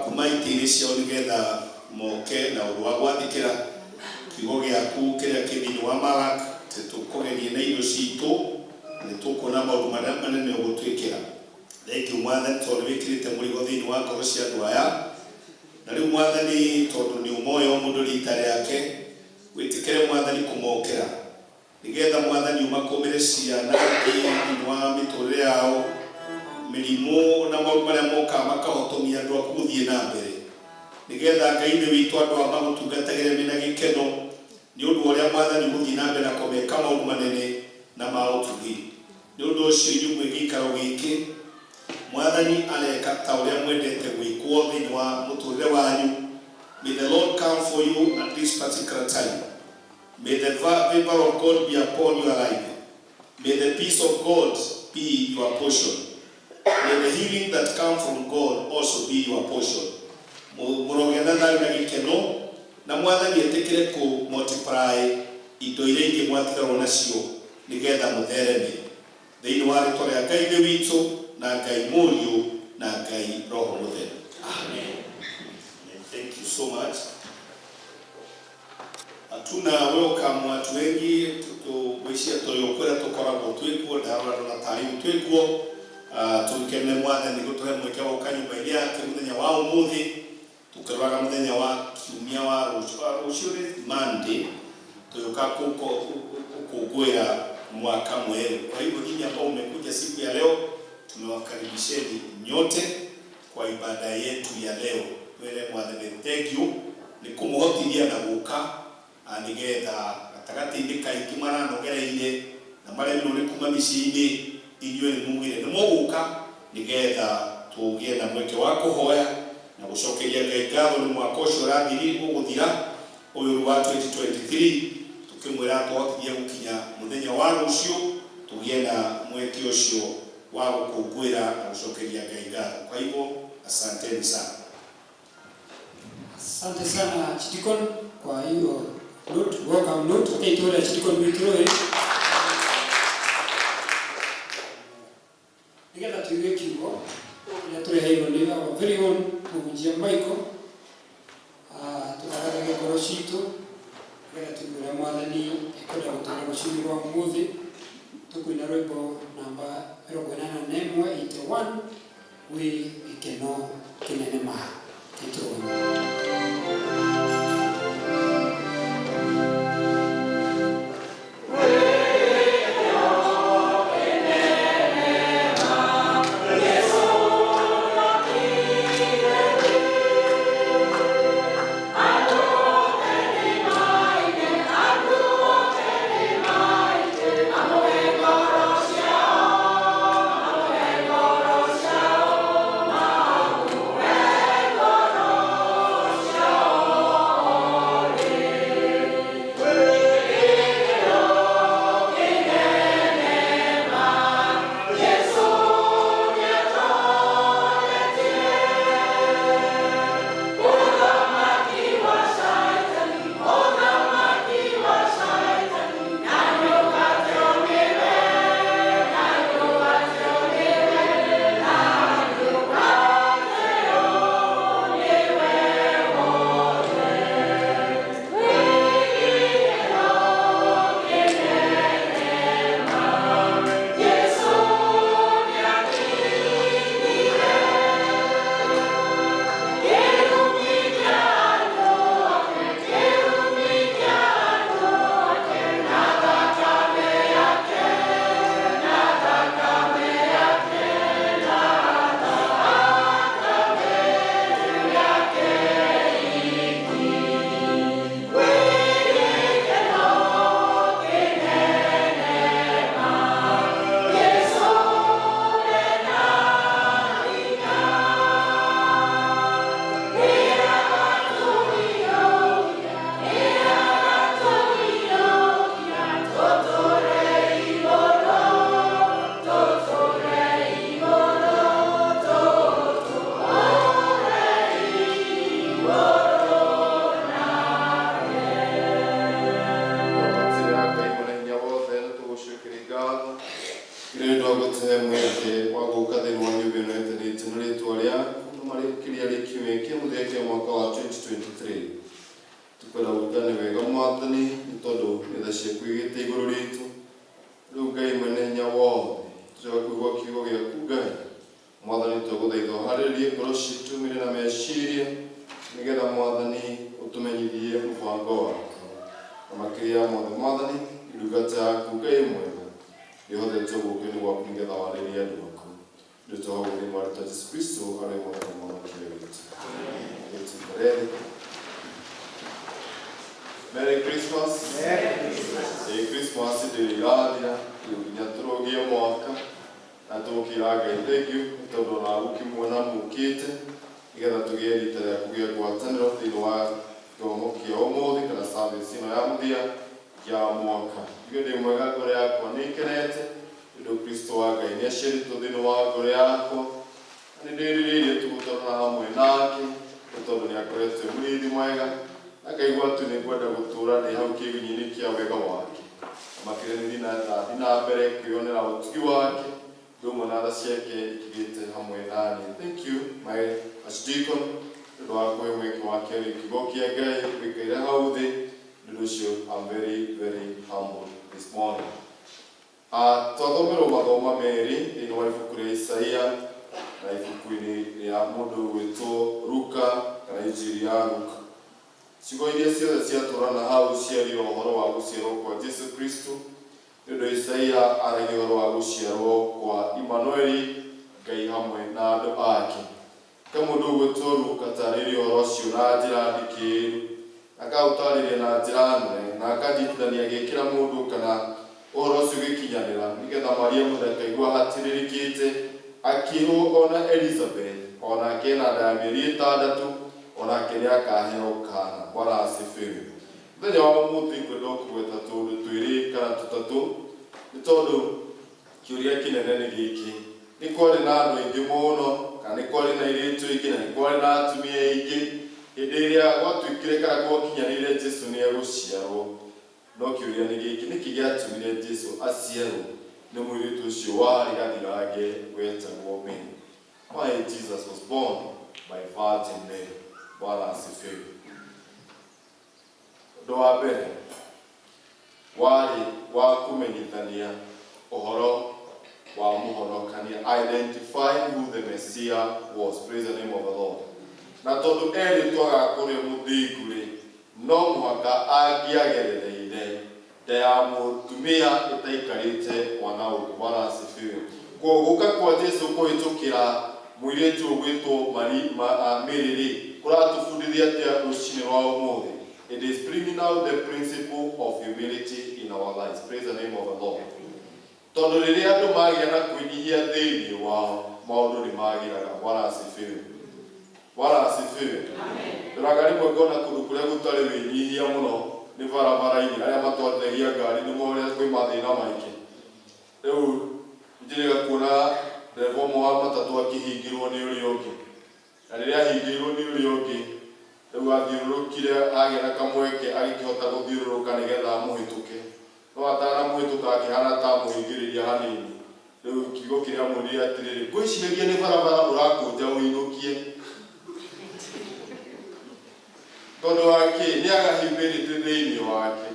Kuma itĩ-inĩ ciao nĩgetha moke na ũndũ wa gwathĩkĩra kiugo gĩaku kĩrĩa kĩ thĩinĩ wa Malak, atĩ tũkũgerie na indo citũ na nĩ tũkuona maũndũ marĩa manene ũgũtwĩkĩra. Thengiũ Mwathani tondũ nĩ wĩkĩrĩte mũrigo thĩinĩ wa ngoro cia andũ aya. Na rĩu Mwathani tondũ nĩ ũmoĩ o mũndũ rita rĩake, wĩtĩkĩre Mwathani kũmokĩra nĩgetha Mwathani ũmakũmĩre ciana ingĩ thĩinĩ wa mĩtũrĩre yao, mĩrimũ na maũndũ marĩa mokaga makahotomia andũ aku gũthiĩ na mbere. Nĩgetha Ngai Ithe witũ andũ aya magũtungatagĩre mena gĩkeno nĩ ũndũ wa ũrĩa Mwathani ũgũthiĩ na mbere na kũmeka maũndũ manene na ma ũtugi. Nĩ ũndũ ũcio inyuĩ mwĩ gĩikaro gĩkĩ, Mwathani areka ta ũrĩa mwendete gwĩkwo thĩinĩ wa mũtũrĩre wanyu. May the Lord come for you at this particular time. May the favor of God be upon your life. May the peace of God be your portion. May the healing that come from God also be your portion. Mũrogĩa na thayũ na gĩkeno, na Mwathani etĩkĩre kũ multiply indo iria ingĩ mwatigarwo nacio nĩgetha mũthereme. Thĩinĩ wa rĩtwa rĩa Ngai Ithe witũ, na Ngai Mũriũ, na Ngai Roho Mũtheru. Amen. Thank you so much. Hatuna welcome watu wengi, ngwĩciria tũrĩ o kũrĩa tũkoragwo twĩkuo, ndarora ndona tarĩ twĩkuo. Tũgĩkenere Mwathani gũtũhe mweke wa gũka nyũmba-inĩ yake mũthenya wa ũmũthĩ, tũkĩroraga mũthenya wa kiumia wa rũciũ. Rũciũ nĩ Monday, tũgĩũka gũkũngũĩra mwaka mwerũ. Kwa hivyo nyinyi ambao mmekuja siku ya leo, tumewakaribisheni nyote kwa ibada yetu ya leo. Twĩre Mwathani thank you nĩ kũmũhotithia na gũka nĩgetha gatagatĩ-inĩ kaingĩ maranogereire na maremirwo nĩ kuma mĩciĩ-inĩ, inyuĩ nĩ mugire nĩ mũgũka nĩgetha tũgĩe na mweke wa kũhoya na gũcokeria Ngai ngatho nĩ mwaka ũcio ũrathiri ũgũthira ũyũ wa 2023, tũkĩmwĩra tũhotithie gũkinya mũthenya wa rũciũ tũgĩe na mweke ũcio wa gũkũngũĩra na gũcokeria Ngai ngatho. Kwa hivyo asanteni sana. Asante sana Chief Deacon kwa hiyo note, welcome note. Okay, tuone Chief Deacon witũ rĩ. Nĩgetha tuigue kiugo kĩrĩa tũreheirwo nĩ our very own mũhunjia Michael. Tũthagathage ngoro citũ nĩgetha tuigue ũrĩa Mwathani ekwenda gũtwĩra rũcinĩ rwa ũmũthĩ. Tũkũina rwĩmbo namba 81, 81, wĩ gĩkeno kĩnene ma. Nĩtũrũgame. Kĩmũthia kĩa mwaka wa 2023. Tũkwenda gũka nĩ wega Mwathani, nĩ tondũ nĩ tha ciaku igĩte igũrũ ritũ. Rĩu Ngai mwene hinya wothe, tũcoka kũigua kiugo gĩaku Ngai. Mwathani, twagũthaitha ũharĩrĩrie ngoro citũ, mĩĩrĩ na meciria, nĩgetha Mwathani ũtũmenyithie mũbango waku. Na makĩria ya mothe Mwathani, ndungata yaku Ngai mwega ndĩhotete gũka-inĩ gwaku nĩgetha warĩrie andũ aku. Nĩ tũhoya thĩinĩ wa rĩtwa Jesu Kristo arĩ Mwathani Mũhonokia witũ. Tũikare thĩ. Merry Christmas. Ĩ Christmas ndĩrĩ irathira, rĩu nginya tũrũgie mwaka na tũgũkĩra Ngai thank you nĩ tondũ ona gũkĩmuona mũkĩte nĩgetha tũgĩe rita rĩa kũgĩa ngwatanĩro thĩinĩ wa gĩthomo kĩa ũmũthĩ kana service ĩno ya mũthia ya mwaka. Njuge ndĩ mwega, ngoro yakwa nĩ ĩkenete nĩ ũndũ Kristo wa Ngai nĩ aciarĩtwo thĩinĩ wa ngoro yakwa, na nĩ ndĩrirĩirie tu gũtwarana hamwe nake nĩ tondũ nĩ akoretwo e mũrĩithi mwega, na ngaigua tu nĩ ngwenda gũtũũra ndĩ hau kĩgunyĩ-inĩ kĩa wega wake, na makĩria nĩ thiĩ na mbere kwĩyonera ũtugi wake ũndũ ũmwe na tha ciake ikĩgĩte hamwe naniĩ. Thank you my archdeacon nĩ ũndũ wa kũhe mweke wa kĩaria kiugo kĩa Ngai ũikaire hau thĩ. Nĩ ũndũ ũcio I'm very very humbled this morning. Twathomerwo mathoma merĩ thĩinĩ wa ibuku rĩa Isaia na ibuku-inĩ rĩa mũndũ ũgwĩtwo Luka kana Injiri ya Luka. Ciugo iria ciothe ciatũrana hau ciaria ũhoro wa gũciarwo kwa Jesu Kristo, nĩ ũndũ Isaia aragia ũhoro wa gũciarwo kwa Imanueli, Ngai hamwe na andũ ake. Ke mũndũ ũgwĩtwo Luka atarĩirie ũhoro ũcio na njĩra ndikĩru, akaũtarĩria na njĩra nene, na akanyitithania agĩkĩra mũndũ kana ũhoro ũcio ũgĩkinyanĩra, nĩgetha Mariamu ndakaigua ahatĩrĩrĩkĩte akĩrwo ona Elizabeth, o nake ena nda ya mĩeri ĩtandatũ, o nake nĩakaheo kaana. Bwana asifiwe. Mũthenya wa ũmũthĩ ngwenda o kũgweta tũũndũ twĩrĩ kana tũtatũ, nĩ tondũ kĩũria kĩnene nĩ gĩkĩ, nĩ kwarĩ na andũ aingĩ mũno, kana nĩ kwarĩ na airĩtu aingĩ, na nĩ kwarĩ na atumia aingĩ, hĩndĩ ĩrĩa gwatuĩkire kana gwakinyanĩire Jesu nĩ egũciarwo. No kĩũria nĩ gĩkĩ, nĩkĩ gĩatũmire Jesu aciarwo nĩ mũirĩtu ũcio warĩ gathirange wetagwo Mary? Why Jesus was born by Virgin Mary? Bwana asifiwe. Ũndũ wa mbere warĩ wa kũmenyithania ũhoro wa mũhonokania, identifying who the Messiah was. Praise the name of the Lord. Na tondũ erĩtwo agakorwo e mũthingu-rĩ, no mũhaka angĩagerereire nda ya mũtumia ĩtaikarĩte mwana ũngĩ. Bwana asifiwe. Kwoguo gũka kwa Jesu kũhĩtũkĩra mũirĩtu ũgwĩtwo Mary-rĩ, kũratũbundithia atĩa rũcinĩ rwa ũmũthĩ? It is bringing out the principle of humility in our lives. Praise the name of the Lord. Tondũ rĩrĩa andũ magĩa na kwĩnyihia thĩinĩ wao, maũndũ nĩ magĩraga. Bwana asifiwe. Bwana asifiwe. Ndoraga rĩmwe ngona kũndũ kũrĩa gũtarĩ wĩnyihia mũno nĩ barabara-inĩ, arĩa matwarithagia ngari nĩ moĩ ũrĩa kwĩ mathĩna maingĩ. Rĩu njĩrĩga kuona ndereba ũmwe wa matatũ akĩhingĩrwo nĩ ũrĩa ũngĩ. Na rĩrĩa ahingĩirwo nĩ ũrĩa ũngĩ, rĩu athiũrũrũkire agĩa na kamweke agĩkĩhota gũthiũrũrũka nĩgetha amũhĩtũke. No atanamũhĩtũka akĩhana ta amũhingĩrĩria hanini. Rĩu kiugo kĩrĩa amwĩrire atĩrĩrĩ, ngwĩciragia nĩ barabara ũrakũnja ũinũkie. Tondũ wa kĩ? Nĩ aga humility thĩinĩ wake.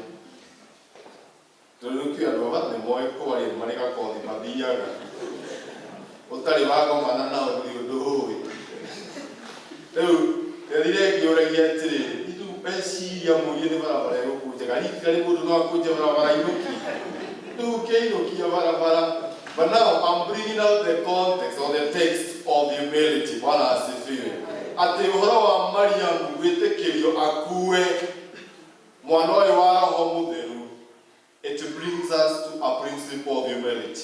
Tondũ rĩu kwĩ andũ aba nĩ moĩ kwaria nĩ marĩ gakothi mathiaga. Ũtarĩ wagomana nao ndũrĩ ũndũ ũĩ. Rĩu ndethire ngĩũragia atĩrĩrĩ, ithu meciria mũrie nĩ barabara ĩgũkũnjaga. Literally mũndũ no akũnje barabara ainũkie. Ndũngĩinũkia barabara. But now I'm bringing out the context or the text of humility. Bwana asifiwe. Atĩ ũhoro wa Mariamu gwĩtĩkĩrio akue mwana ũyũ wa Roho Mũtheru, it brings us to a principle of humility.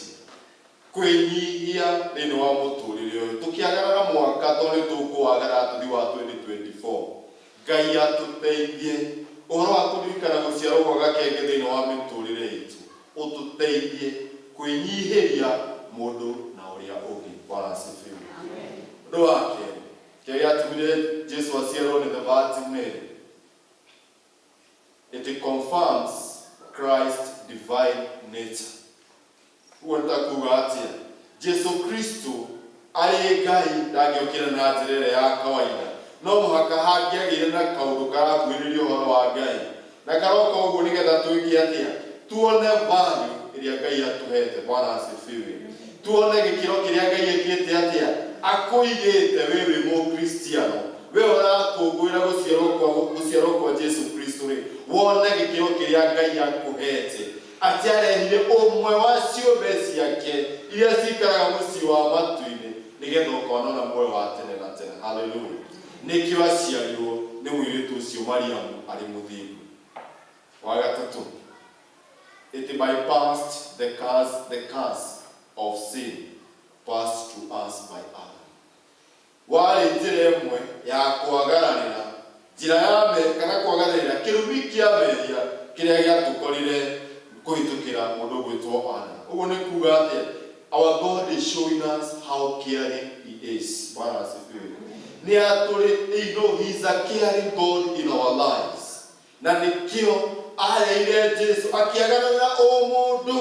Kwĩnyihia thĩinĩ wa mũtũrĩre ũyũ. Tũkĩagarara mwaka tondũ nĩ tũkũwagarara tũthiĩ wa 2024. Ngai atũteithie. Ũhoro wa kũririkana gũciarwo gwa gakenge thĩinĩ wa mĩtũrĩre itũ ũtũteithie kwĩnyihĩria mũndũ na ũrĩa ũngĩ. Bwana asifiwe. Ũndũ wa kerĩ, kĩrĩa gĩatũmire Jesu aciarwo nĩ the Virgin Mary, it confirms Christ's divine nature. Ũguo nĩ ta kuuga atĩa? Jesu Kristo arĩ Ngai ndangĩokire na njĩra ĩrĩa ya kawaida. No mũhaka hangĩagĩire na kaũndũ karakuhĩrĩria ũhoro wa Ngai na karoka ũguo nĩgetha twĩke atĩa? Tuone value ĩrĩa Ngai atũhete. Bwana asifiwe. Tuone gĩkĩro kĩrĩa Ngai ekĩte atĩa? Akũigĩte wĩ wĩ Mũkristiano, we ũrakũngũĩra gũciarwo kwa Jesu Kristo rĩ, wone gĩkĩro kĩrĩa Ngai akũhete, atĩ arehire ũmwe wa ciũmbe ciake iria cikaraga mũciĩ wa matu-inĩ nĩgetha ũkona na muoyo wa tene na tene. Haleluya. Nĩkĩo aciarirwo nĩ mũirĩtu ũcio Mariamu arĩ mũthingu. Wa gatatũ, it bypassed the curse of sin passed to us by Adam. Warĩ njĩra ĩmwe ya kwagararĩra njĩra ya me kana kwagararĩra kĩrumi kĩa mehia kĩrĩa gĩatũkorire kũhĩtũkĩra mũndũ ũgwĩtwo Adam. Ũguo nĩ kuga atĩa? Our God is showing us how caring he is. Bwana asifiwe. Nĩ atũrĩ, he is a caring God in our lives, na nĩkĩo areire Jesu akĩagararĩra ũmũndũ,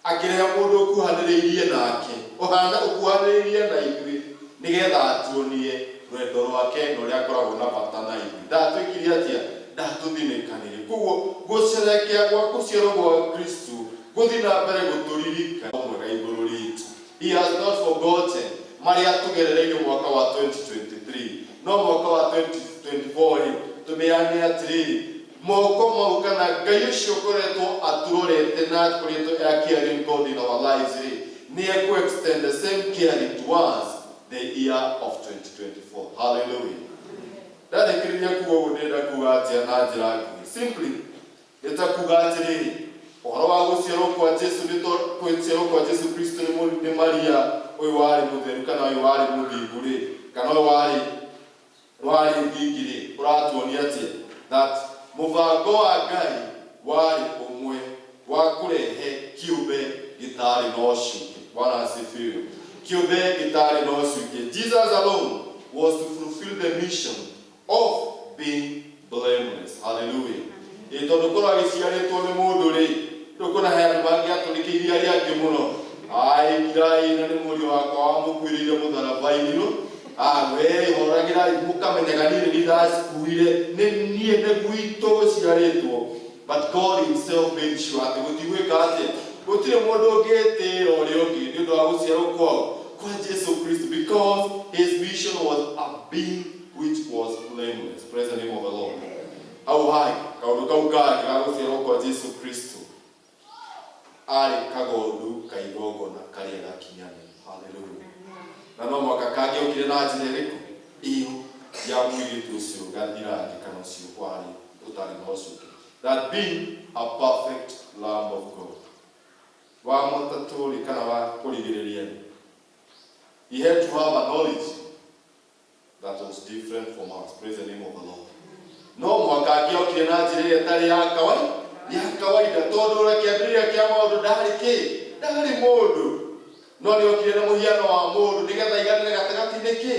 akĩrehe mũndũ ũkuhanĩrĩirie nake, ũhana ũkuhanĩrĩirie na ithuĩ, nĩgetha atuonie rwendo rwake na ũrĩa akoragwo na bata na ithuĩ. Ndatwĩkire atĩa? Ndatũthinĩkanirie. Koguo gũcerekea gwa gũciarwo gwa Kristo gũthiĩ na mbere gũtũririkana mwega igũrũ ritũ. He has not forgotten marĩa tũgerereire mwaka wa 2023. No mwaka wa 2024 rĩ, tũmĩrane atĩrĩrĩ, moko mau kana Ngai ũcio ũkoretwo atũrorete na akoretwo a caring God in our lives rĩ, nĩ ekũ extend the same caring to us the year of 2024. Hallelujah. Ndarĩkĩrĩria kuga ũguo, ndĩrenda kuga atĩa na njĩra nguhĩ? Simply nĩ ta kuga atĩrĩrĩ, ũhoro wa gũciarwo kwa Jesu, nĩ to gũciarwo kwa Jesu Kristo nĩ Maria ũyũ warĩ mũtheru kana ũyũ warĩ mũthingu rĩ, kana ũyũ warĩ thingi rĩ, ũratuonia atĩ that mũbango wa Ngai warĩ ũmwe wa kũrehe kĩũmbe gĩtarĩ na ũcuke. Bwana asifiwe. Kĩũmbe gĩtarĩ na ũcuke. Jesus alone was to fulfill the mission of being blameless. Hallelujah. Ĩ tondũ korwo agĩciarĩtwo nĩ mũndũ rĩ, rĩu kũna he andũ mangĩatũrĩkĩirie arĩa angĩ mũno, ai kirai, na nĩ mũriũ wakwa wamũkuĩrĩire mũtharaba-inĩ no we horagĩrai, mũkamenyaga niĩ nĩ ndacikuire, nĩ niĩ nĩ gwitũ gũciarĩtwo. But God himself made sure atĩ gũtigwĩka atĩa, gũtirĩ mũndũ ũngĩtĩĩra ũrĩa ũngĩ nĩ ũndũ wa gũciarwo kwao kwa Jesu Kristo, because his mission was a being which was blameless. Praise the name of the Lord. Hau hangĩ, kaũndũ kau kangĩ ga gũciarwo kwa Jesu Kristo, arĩ kagondu ka igongona karĩa gakinyanĩru. Haleluya. Na no mwaka kangĩokire na njĩra ĩrĩkũ? Ĩyo ya mũirĩtu ũcio gathirange kana ũcio warĩ ũtarĩ na ũcuke, that being a perfect Lamb of God. Wa mũtatũ rĩ, kana wa kũrigĩrĩria rĩ, he had to have a knowledge that was different from us. Praise the name of the Lord. No mũhaka angĩokire na njĩra ĩrĩa ĩtarĩ ya kawaida, tondũ ũrĩa kĩambĩrĩria kĩa maũndũ ndarĩ kĩ, ndarĩ mũndũ, no nĩ okire na mũhiano wa mũndũ nĩgetha aiganĩre gatagatĩ-inĩ kĩ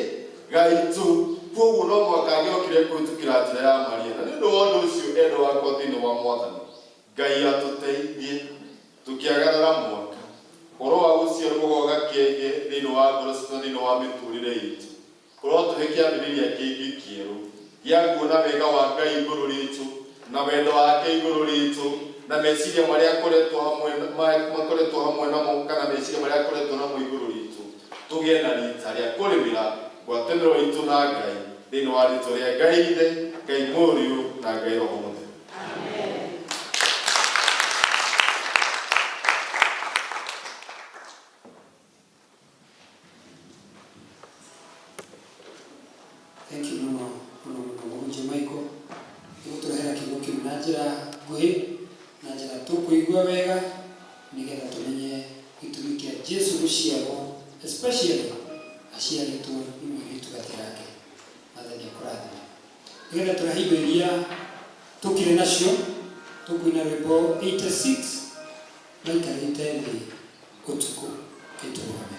gaitũ. Koguo no mũhaka angĩokire kũhĩtũkĩra njĩra ya Maria. Na nĩ ũndũ wa ũndũ ũcio, endwa wakwa thĩinĩ wa Mwathani, Ngai atũteithie tũkĩagarara mwaka, ũhoro wa gũciarwo gwa gakenge thĩinĩ wa ngoro citũ na thĩinĩ wa mĩtũrĩre itũ ũrotũhe kĩambĩrĩria kĩngĩ kĩerũ gĩa kuona wega wa Ngai igũrũ ritũ na wendo wake igũrũ ritũ, na meciria marĩa akoretwo hamwe makoretwo hamwe namo, kana meciria marĩa akoretwo namo igũrũ ritũ, tũgĩe na rita rĩa kũrĩmĩra ngwatanĩro itũ na Ngai, thĩinĩ wa rĩtwa rĩa Ngai Ithe, Ngai Mũriũ na Ngai Roho Mũtheru. Thank you mũno mũno mũno, mũhunjia Michael, nĩ gũtũrehera kiugo kĩu na njĩra nguhĩ, na njĩra tũkũigua wega, nĩgetha tũmenye gĩtũmi kĩa Jesu gũciarwo, especially aciarĩtwo nĩ mũirĩtu gathirange. Mwathani akũrathime. Nĩgetha tũrehe indo iria tũkire nacio, tũkuina rwĩmbo 86, "Maikarĩte Thĩ Ũtukũ". Kĩtũrũgame.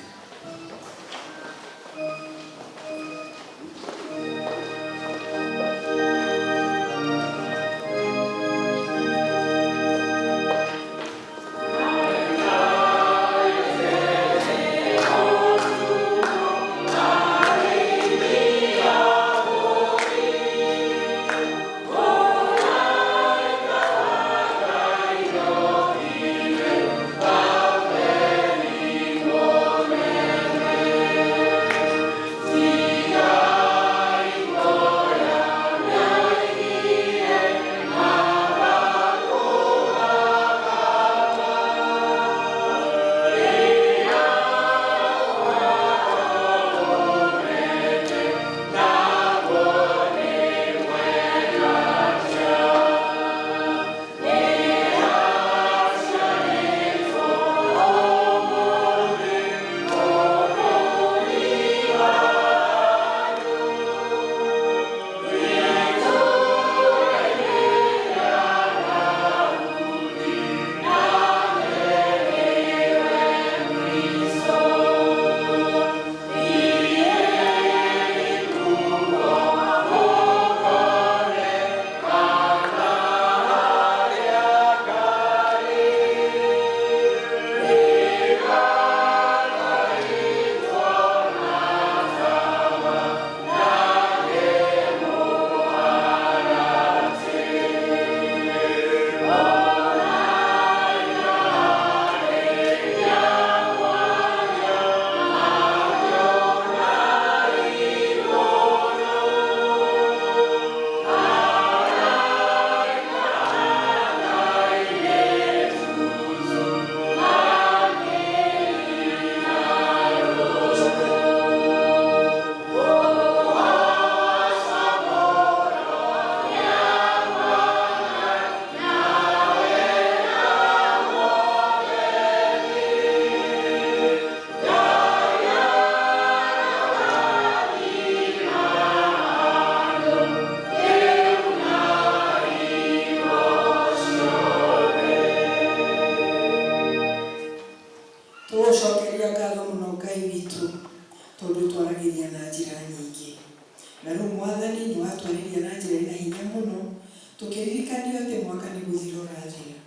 Tũkĩririkanio atĩ mwaka nĩ gũthira ũrathira,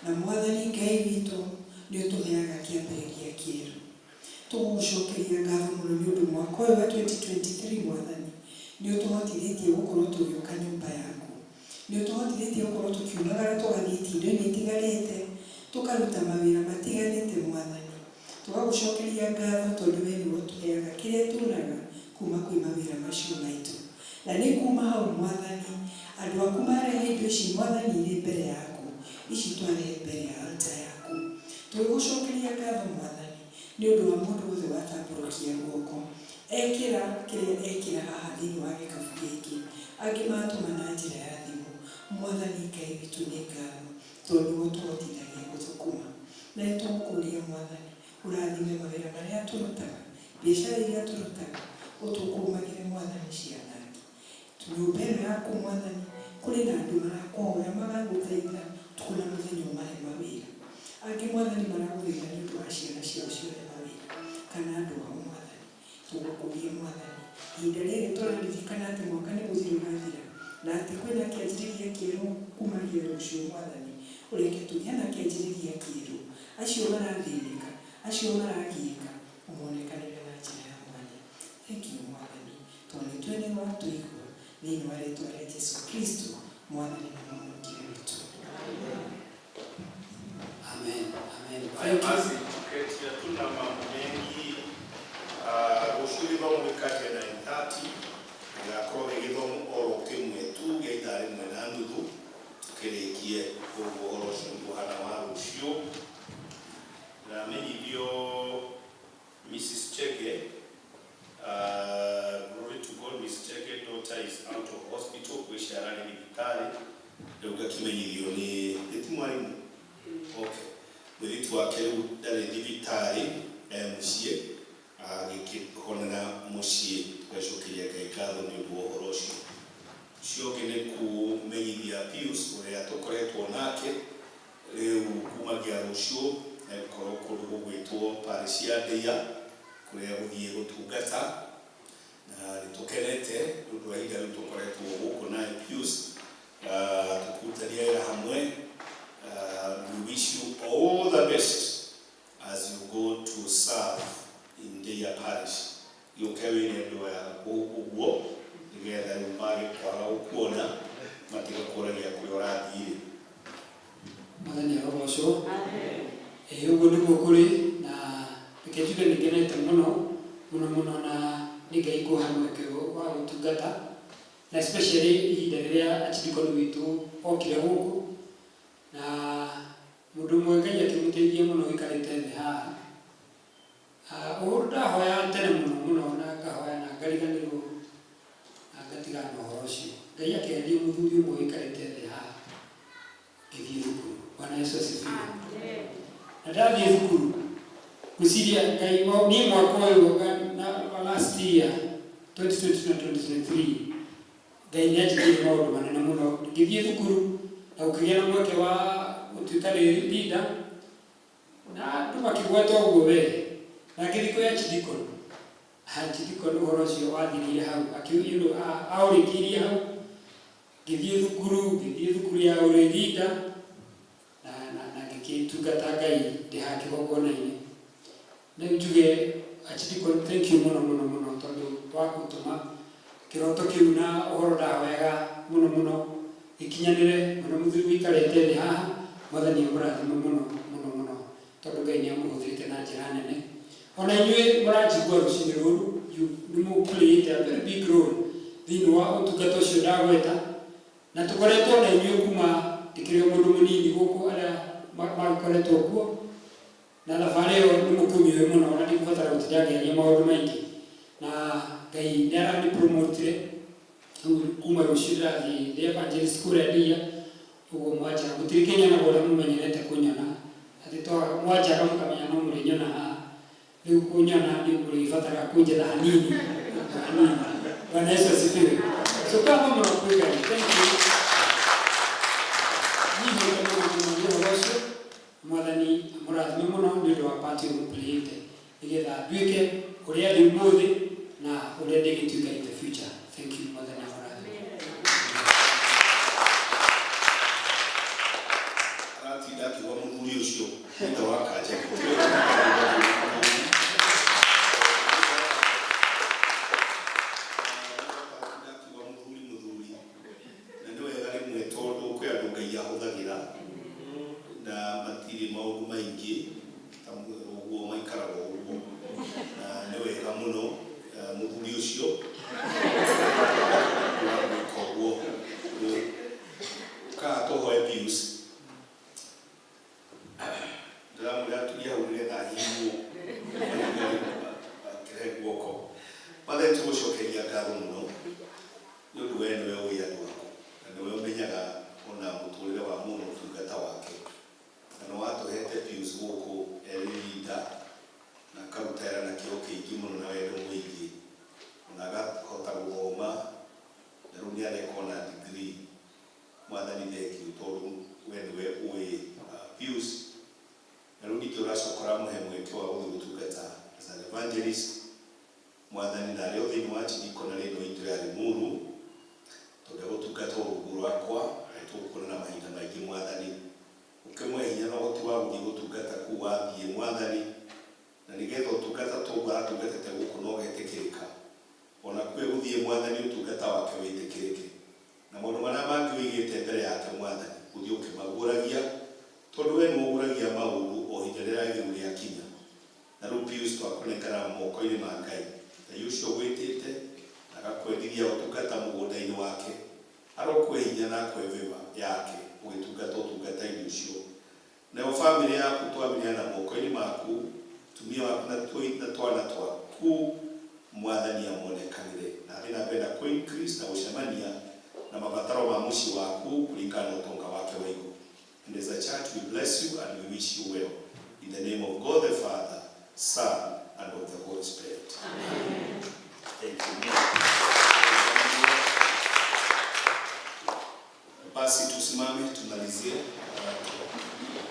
na Mwathani Ngai witũ nĩ ũtũheaga kĩambĩrĩria kĩerũ. Tũgũgũcokeria ngatho mũno nĩ ũndũ mwaka ũyũ wa 2023, Mwathani, nĩ ũtũhotithĩtie gũkorwo tũgĩũka nyũmba yaku. Nĩ ũtũhotithĩtie gũkorwo tũkiumagara tũgathiĩ itindo-inĩ itiganĩte, tũkaruta mawĩra matiganĩte, Mwathani. Tũgagũcokeria ngatho tondũ we nĩwe ũtũheaga kĩrĩa tuonaga kuma kwĩ mawĩra macio maitũ. Na nĩ kuma hau, Mwathani, andũ aku marehe indo ici, Mwathani, irĩ mbere yaku, ici twarehe mbere ya altar yaku. Tũgĩgũcokeria ngatho, Mwathani, nĩ ũndũ wa mũndũ wothe watambũrũkia guoko ekĩra kĩrĩa ekĩra haha thĩinĩ wa gĩkabu gĩkĩ, angĩ matũma na njĩra ya thimũ. Mwathani Ngai witũ, nĩ ngatho tondũ nĩwe ũtũhotithagia gũthũkũma. Na nĩ tũgũkũria, Mwathani, ũrathime mawĩra marĩa tũrutaga, biacara iria tũrutaga, ũtũkũmagĩre, Mwathani, cianangi nyũmba ĩno yaku. Mwathani, kũrĩ na andũ marakũhoya, magagũthaitha ũtukũ na mũthenya ũmahe mawĩra. Angĩ, Mwathani, maragũthaitha nĩ ũndũ wa ciana ciao cione mawĩra kana andũ ao. Mwathani, tũgũkũria, Mwathani, ihinda rĩrĩ tũraririkana atĩ mwaka nĩ gũthira ũrathira na atĩ kwĩna kĩanjĩrĩria kĩerũ kumagia rũciũ. Mwathani, ũreke tũgĩe na kĩanjĩrĩria kĩerũ. Acio marathĩnĩka, acio maragiĩka, ũmonekanĩre na njĩra ya mwanya. Thank you, Mwathani, tondũ nĩ tũĩ nĩ watũigua. Thĩinĩ wa rĩtwa rĩa Jesu Kristo, Mwathani na Mũhonokia witũ. Amen. Amen. Haya. Thank you. Basi tuketi, hatuna mambo mengi. Rũciũ gĩthomo gĩkanjia 9:30, gĩgakorwo gĩ gĩthomo oro kĩmwe tu gĩa ithaa rĩmwe na nuthu tũkĩrĩkie. Koguo ũhoro ũcio nĩguo ũhana wa rũciũ. Ndamenyithio Mrs. Chege, glory to God, Mrs. Chege daughter is out of hospital, gwĩciara arĩ thibitarĩ rĩu. Ngakĩmenyithio nĩ ti mwarimũ. Okay, mũirĩtu wake rĩu ndarĩ thibitarĩ, e mũciĩ agĩkĩhonera mũciĩ. Tũgacokeria Ngai ngatho nĩ ũndũ wa ũhoro ũcio. Ũcio ũngĩ nĩ kũmenyithia Pius ũrĩa tũkoretwo nake rĩu kumagia rũciũ egũkorwo kũndũ gũgwĩtwo parish ya Ndeia kũrĩa gũthiĩ gũtungata, na nĩ tũkenete nĩ ũndũ wa ihinda rĩu tũkoretwo gũkũ naye Pius, tũkĩrutania wĩra hamwe. We wish you all the best as you go to serve in Ndeia Parish. Gĩũke wĩre andũ aya ũguo nĩgetha rĩu magĩkwaga gũkuona matigakũragia kũrĩa ũrathiĩ. Mwathani arogocwo. Ĩĩ, ũguo nĩguo kũrĩ, na reke njuge nĩ ngenete mũno mũno mũno na nĩ Ngai kũhe mweke wa gũtungata, na especially ihinda rĩrĩa archdeacon witũ okire gũkũ na mũndũ ũmwe Ngai akĩmũteithia mũno ũikarĩte thĩ haha. Ũhoro ndahoya tene mũno mũno na ngahoya na ngariganĩrwo na ngatigana na ũhoro ũcio, Ngai akĩaria mũthuri ũmwe ũikarĩte thĩ haha ngĩthiĩ thukuru. Bwana Yesu asifiwe. Na ndathiĩ thukuru ngwĩciria Ngai niĩ mwaka ũyũ na last year 2022 na 2023 Ngai nĩ anjĩkĩire maũndũ manene mũno. Ngĩthiĩ thukuru na gũkĩgĩa na mweke wa gũtuĩka leader na andũ makĩgweta ũguo we, na ngĩthiĩ kwĩ archdeacon. Archdeacon ũhoro ũcio wathirire hau, aũrĩkĩirie hau. Ngĩthiĩ thukuru ya ũrĩ leader na ngĩgĩtungata Ngai ndĩ haha kĩgongona-inĩ. Rĩu njuge archdeacon, thank you mũno mũno mũno tondũ wa gũtũma kĩroto kĩu na ũhoro ndahoyaga mũno mũno gĩkinyanĩre mũno. Mũthuri ũikarĩte thĩ haha, Mwathani amũrathime mũno mũno mũno tondũ Ngai nĩ amũhũthĩrĩte na njĩra nene. Ona inyuĩ mũranjigua rũcinĩ rũrũ, nĩ mũplayĩte a very big role thĩinĩ wa ũtungata ũcio ndagweta, na tũkoretwo na inyuĩ kuma ndĩkĩrĩ o mũndũ mũnini gũkũ, arĩa magĩkoretwo kuo na thabarĩ ĩyo nĩ mũkĩmĩũĩ mũno, na ndikũbatara gũtinda ngĩaria maũndũ maingĩ. Na Ngai nĩ arani-promotire. Rĩu kuma rũciũ ndĩrathiĩ the evangelist kũrĩa Ndia. Ũguo mwanjaga mũtirĩ kĩnyonaga ũrĩa mũmenyerete kũnyona, atĩ mwanjaga mũkamenya no mũrĩnyona haha. Rĩu kũnyona nĩ mũrĩbataraga kũnjetha hanini hanini. Bwana Yesu asifiwe. So ngatho mũno kwĩ Ngai. Thank you. Nyihĩte mũno mũno nĩ ũhoro ũcio. Mwathani amũrathime mũno nĩ ũndũ wa part ĩyo mũplayĩte nĩgetha nduĩke ũrĩa ndĩ ũmũthĩ na ũrĩa ndĩgĩtuĩka in the future. Thank you. Mwathani amũrathime. ũĩ andũ aku na nĩwe ũmenyaga ona mũtũrĩre wa mũndũ ũtungata wake na nĩ watũhete Pius gũkũ erĩ leader na akaruta wĩra na kĩo kĩingĩ mũno na wendo mũingĩ ona agahota gũthoma na rĩu nĩ areka ona degree. Mwathani, thengiũ tondũ we nĩwe ũĩ Pius na rĩu ningĩ ũracoka ũramũhe mweke wa gũthiĩ gũtungata as an evangelist, Mwathani, na arĩ o thĩinĩ wa chidikonarĩ ĩno itũ ya Limuru tondũ egũtungata o rungu rwakwa na nĩtũkuonana mahinda maingĩ. Mwathani, ũkĩmũhe hinya na ũhoti wa gũthiĩ gũtungata kũu wathiĩ, Mwathani, na nĩgetha ũtungata toguo aratungatĩte gũkũ no ũgetĩkĩrĩka ona kũu egũthiĩ, Mwathani, ũtungata wake wĩtĩkĩrĩke na maũndũ marĩa mangĩ ũigĩte mbere yake, Mwathani, ũthiĩ ũkĩmaguũragia tondũ we nĩwe ũguũragia maũndũ o ihinda rĩrĩa rĩagĩrĩru rĩakinya. Na rĩu Pius twakũnengera moko-inĩ ma Ngai. Ngai ũcio ũgwĩtĩte na agakwendithia ũtungata mũgũnda-inĩ wake arokũhe hinya na akũhe favor yake ũgĩtungata ũtungata-inĩ ũcio. Nayo famĩlĩ yaku twamĩneana moko-inĩ maku, mũtumia waku na twana twaku, Mwathani amonekanĩre na athiĩ na mbere na kũ increase na gũcemania na mabataro ma mũciĩ waku kũringana na ũtonga wake wa igũrũ. And as a church we bless you and we wish you well. In the name of God the Father, Son, and of the Holy Spirit. Amen. Thank you. Basi tusimame tumalizie.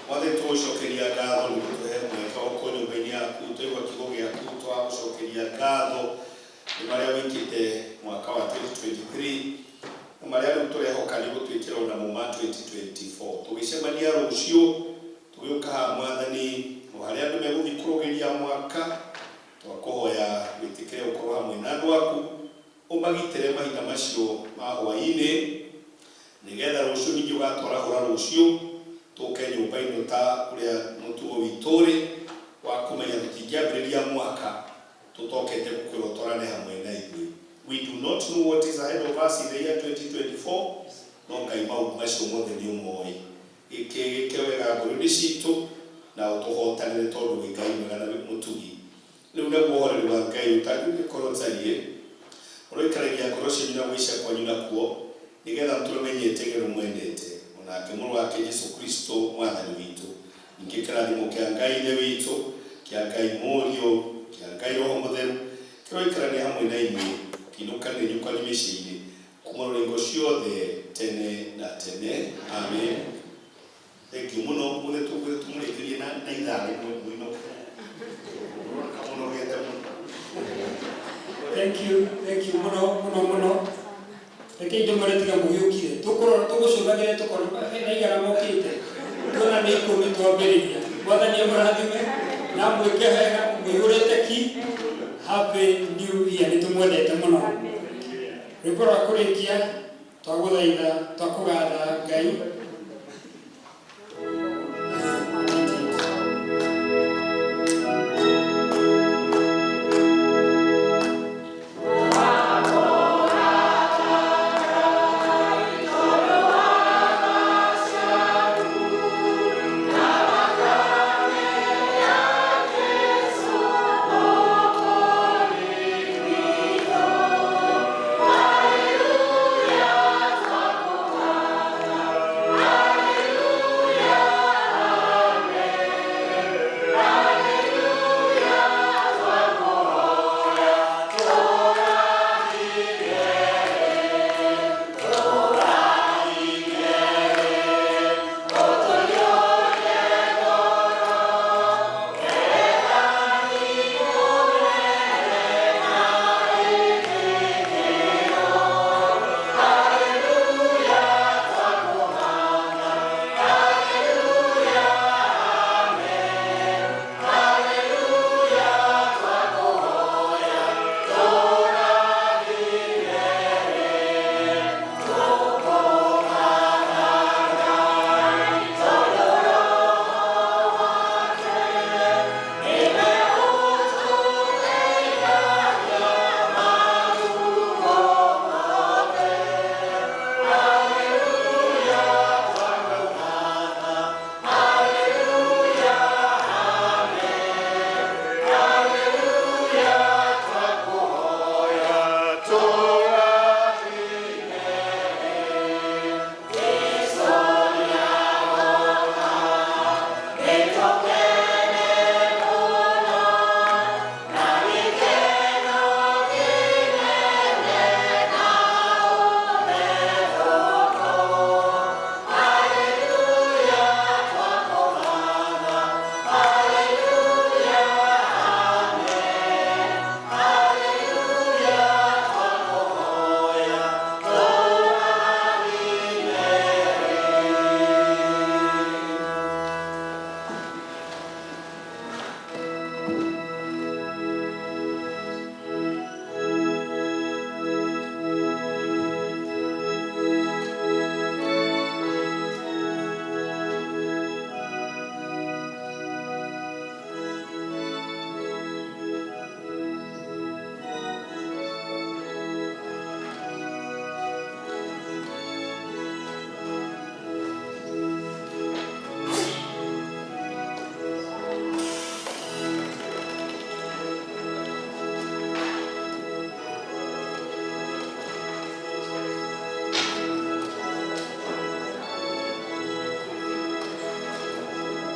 Mwathani, tũgũcokeria ngatho nĩ gũtũhe mweke wa gũkorwo nyũmba-inĩ yaku twaigua kiugo gĩaku. Twagũcokeria ngatho nĩ marĩa wĩkĩte mwaka wa 2023 na marĩa rĩu tũrehoka nĩ gũtwĩkĩra onamo ma 2024. Tũgĩcemania rũciũ tũgĩũka haha, Mwathani, o harĩa andũ megũthiĩ kũrũgĩria mwaka, twakũhoya wĩtĩkĩre gũkorwo hamwe na andũ aku, ũmagitĩre mahinda macio ma hwaĩ-inĩ, nĩgetha rũciũ ningĩ ũgatwarahũra rũciũ tũke nyũmba ĩno ta ũrĩa mũtugo witũ ũrĩ wa kũmenya tũtingĩambĩrĩria mwaka tũtokete gũkwĩra ũtwarane hamwe na ithuĩ. We do not know what is ahead of us in the year 2024, no Ngai, maũndũ macio mothe nĩ ũmoĩ. Gĩkĩ gĩke wega ngoro-inĩ citũ na ũtũhotanĩre tondũ wĩ Ngai mwega na mũtugi. Rĩu naguo ũhoreri wa Ngai ũtangĩkorwo ũtariĩ ũroikaragia ngoro cianyu na gwĩcia kwanyu nakuo, nĩgetha mũtũre menyete ũrĩa mũmwendete, o nake Mũrũ wake Jesu Kristo Mwathani witũ. Ningĩ kĩrathimo kĩa Ngai Ithe witũ, kĩa Ngai Mũriũ, kĩa Ngai Roho Mũtheru, kĩroikarania hamwe na inyuĩ, ũkĩinũkanĩrio kwanyu mĩciĩ-inĩ, kuma rũrengo ciothe tene na tene. Amen. Thengiũ mũno. Mũthĩ tũkwĩre tũmũrĩkĩrie na ithaa rĩmwe mũinũke. Mũroneka mũnogete mũno. Thank you, thank you mũno mũno mũno. Rekei ndĩmwĩre tiga mũgĩũkire tũkũrora tũgũcũthagĩre tũkona hena igana mokĩte tuona nĩ 10 twambĩrĩria. Mwathani amũrathime na mwĩke wega mũihũrĩte ki. Happy New Year, nĩ tũmwendete mũno. Rwĩmbo rwa kũrĩkia, twagũthaitha, twakũgatha Ngai.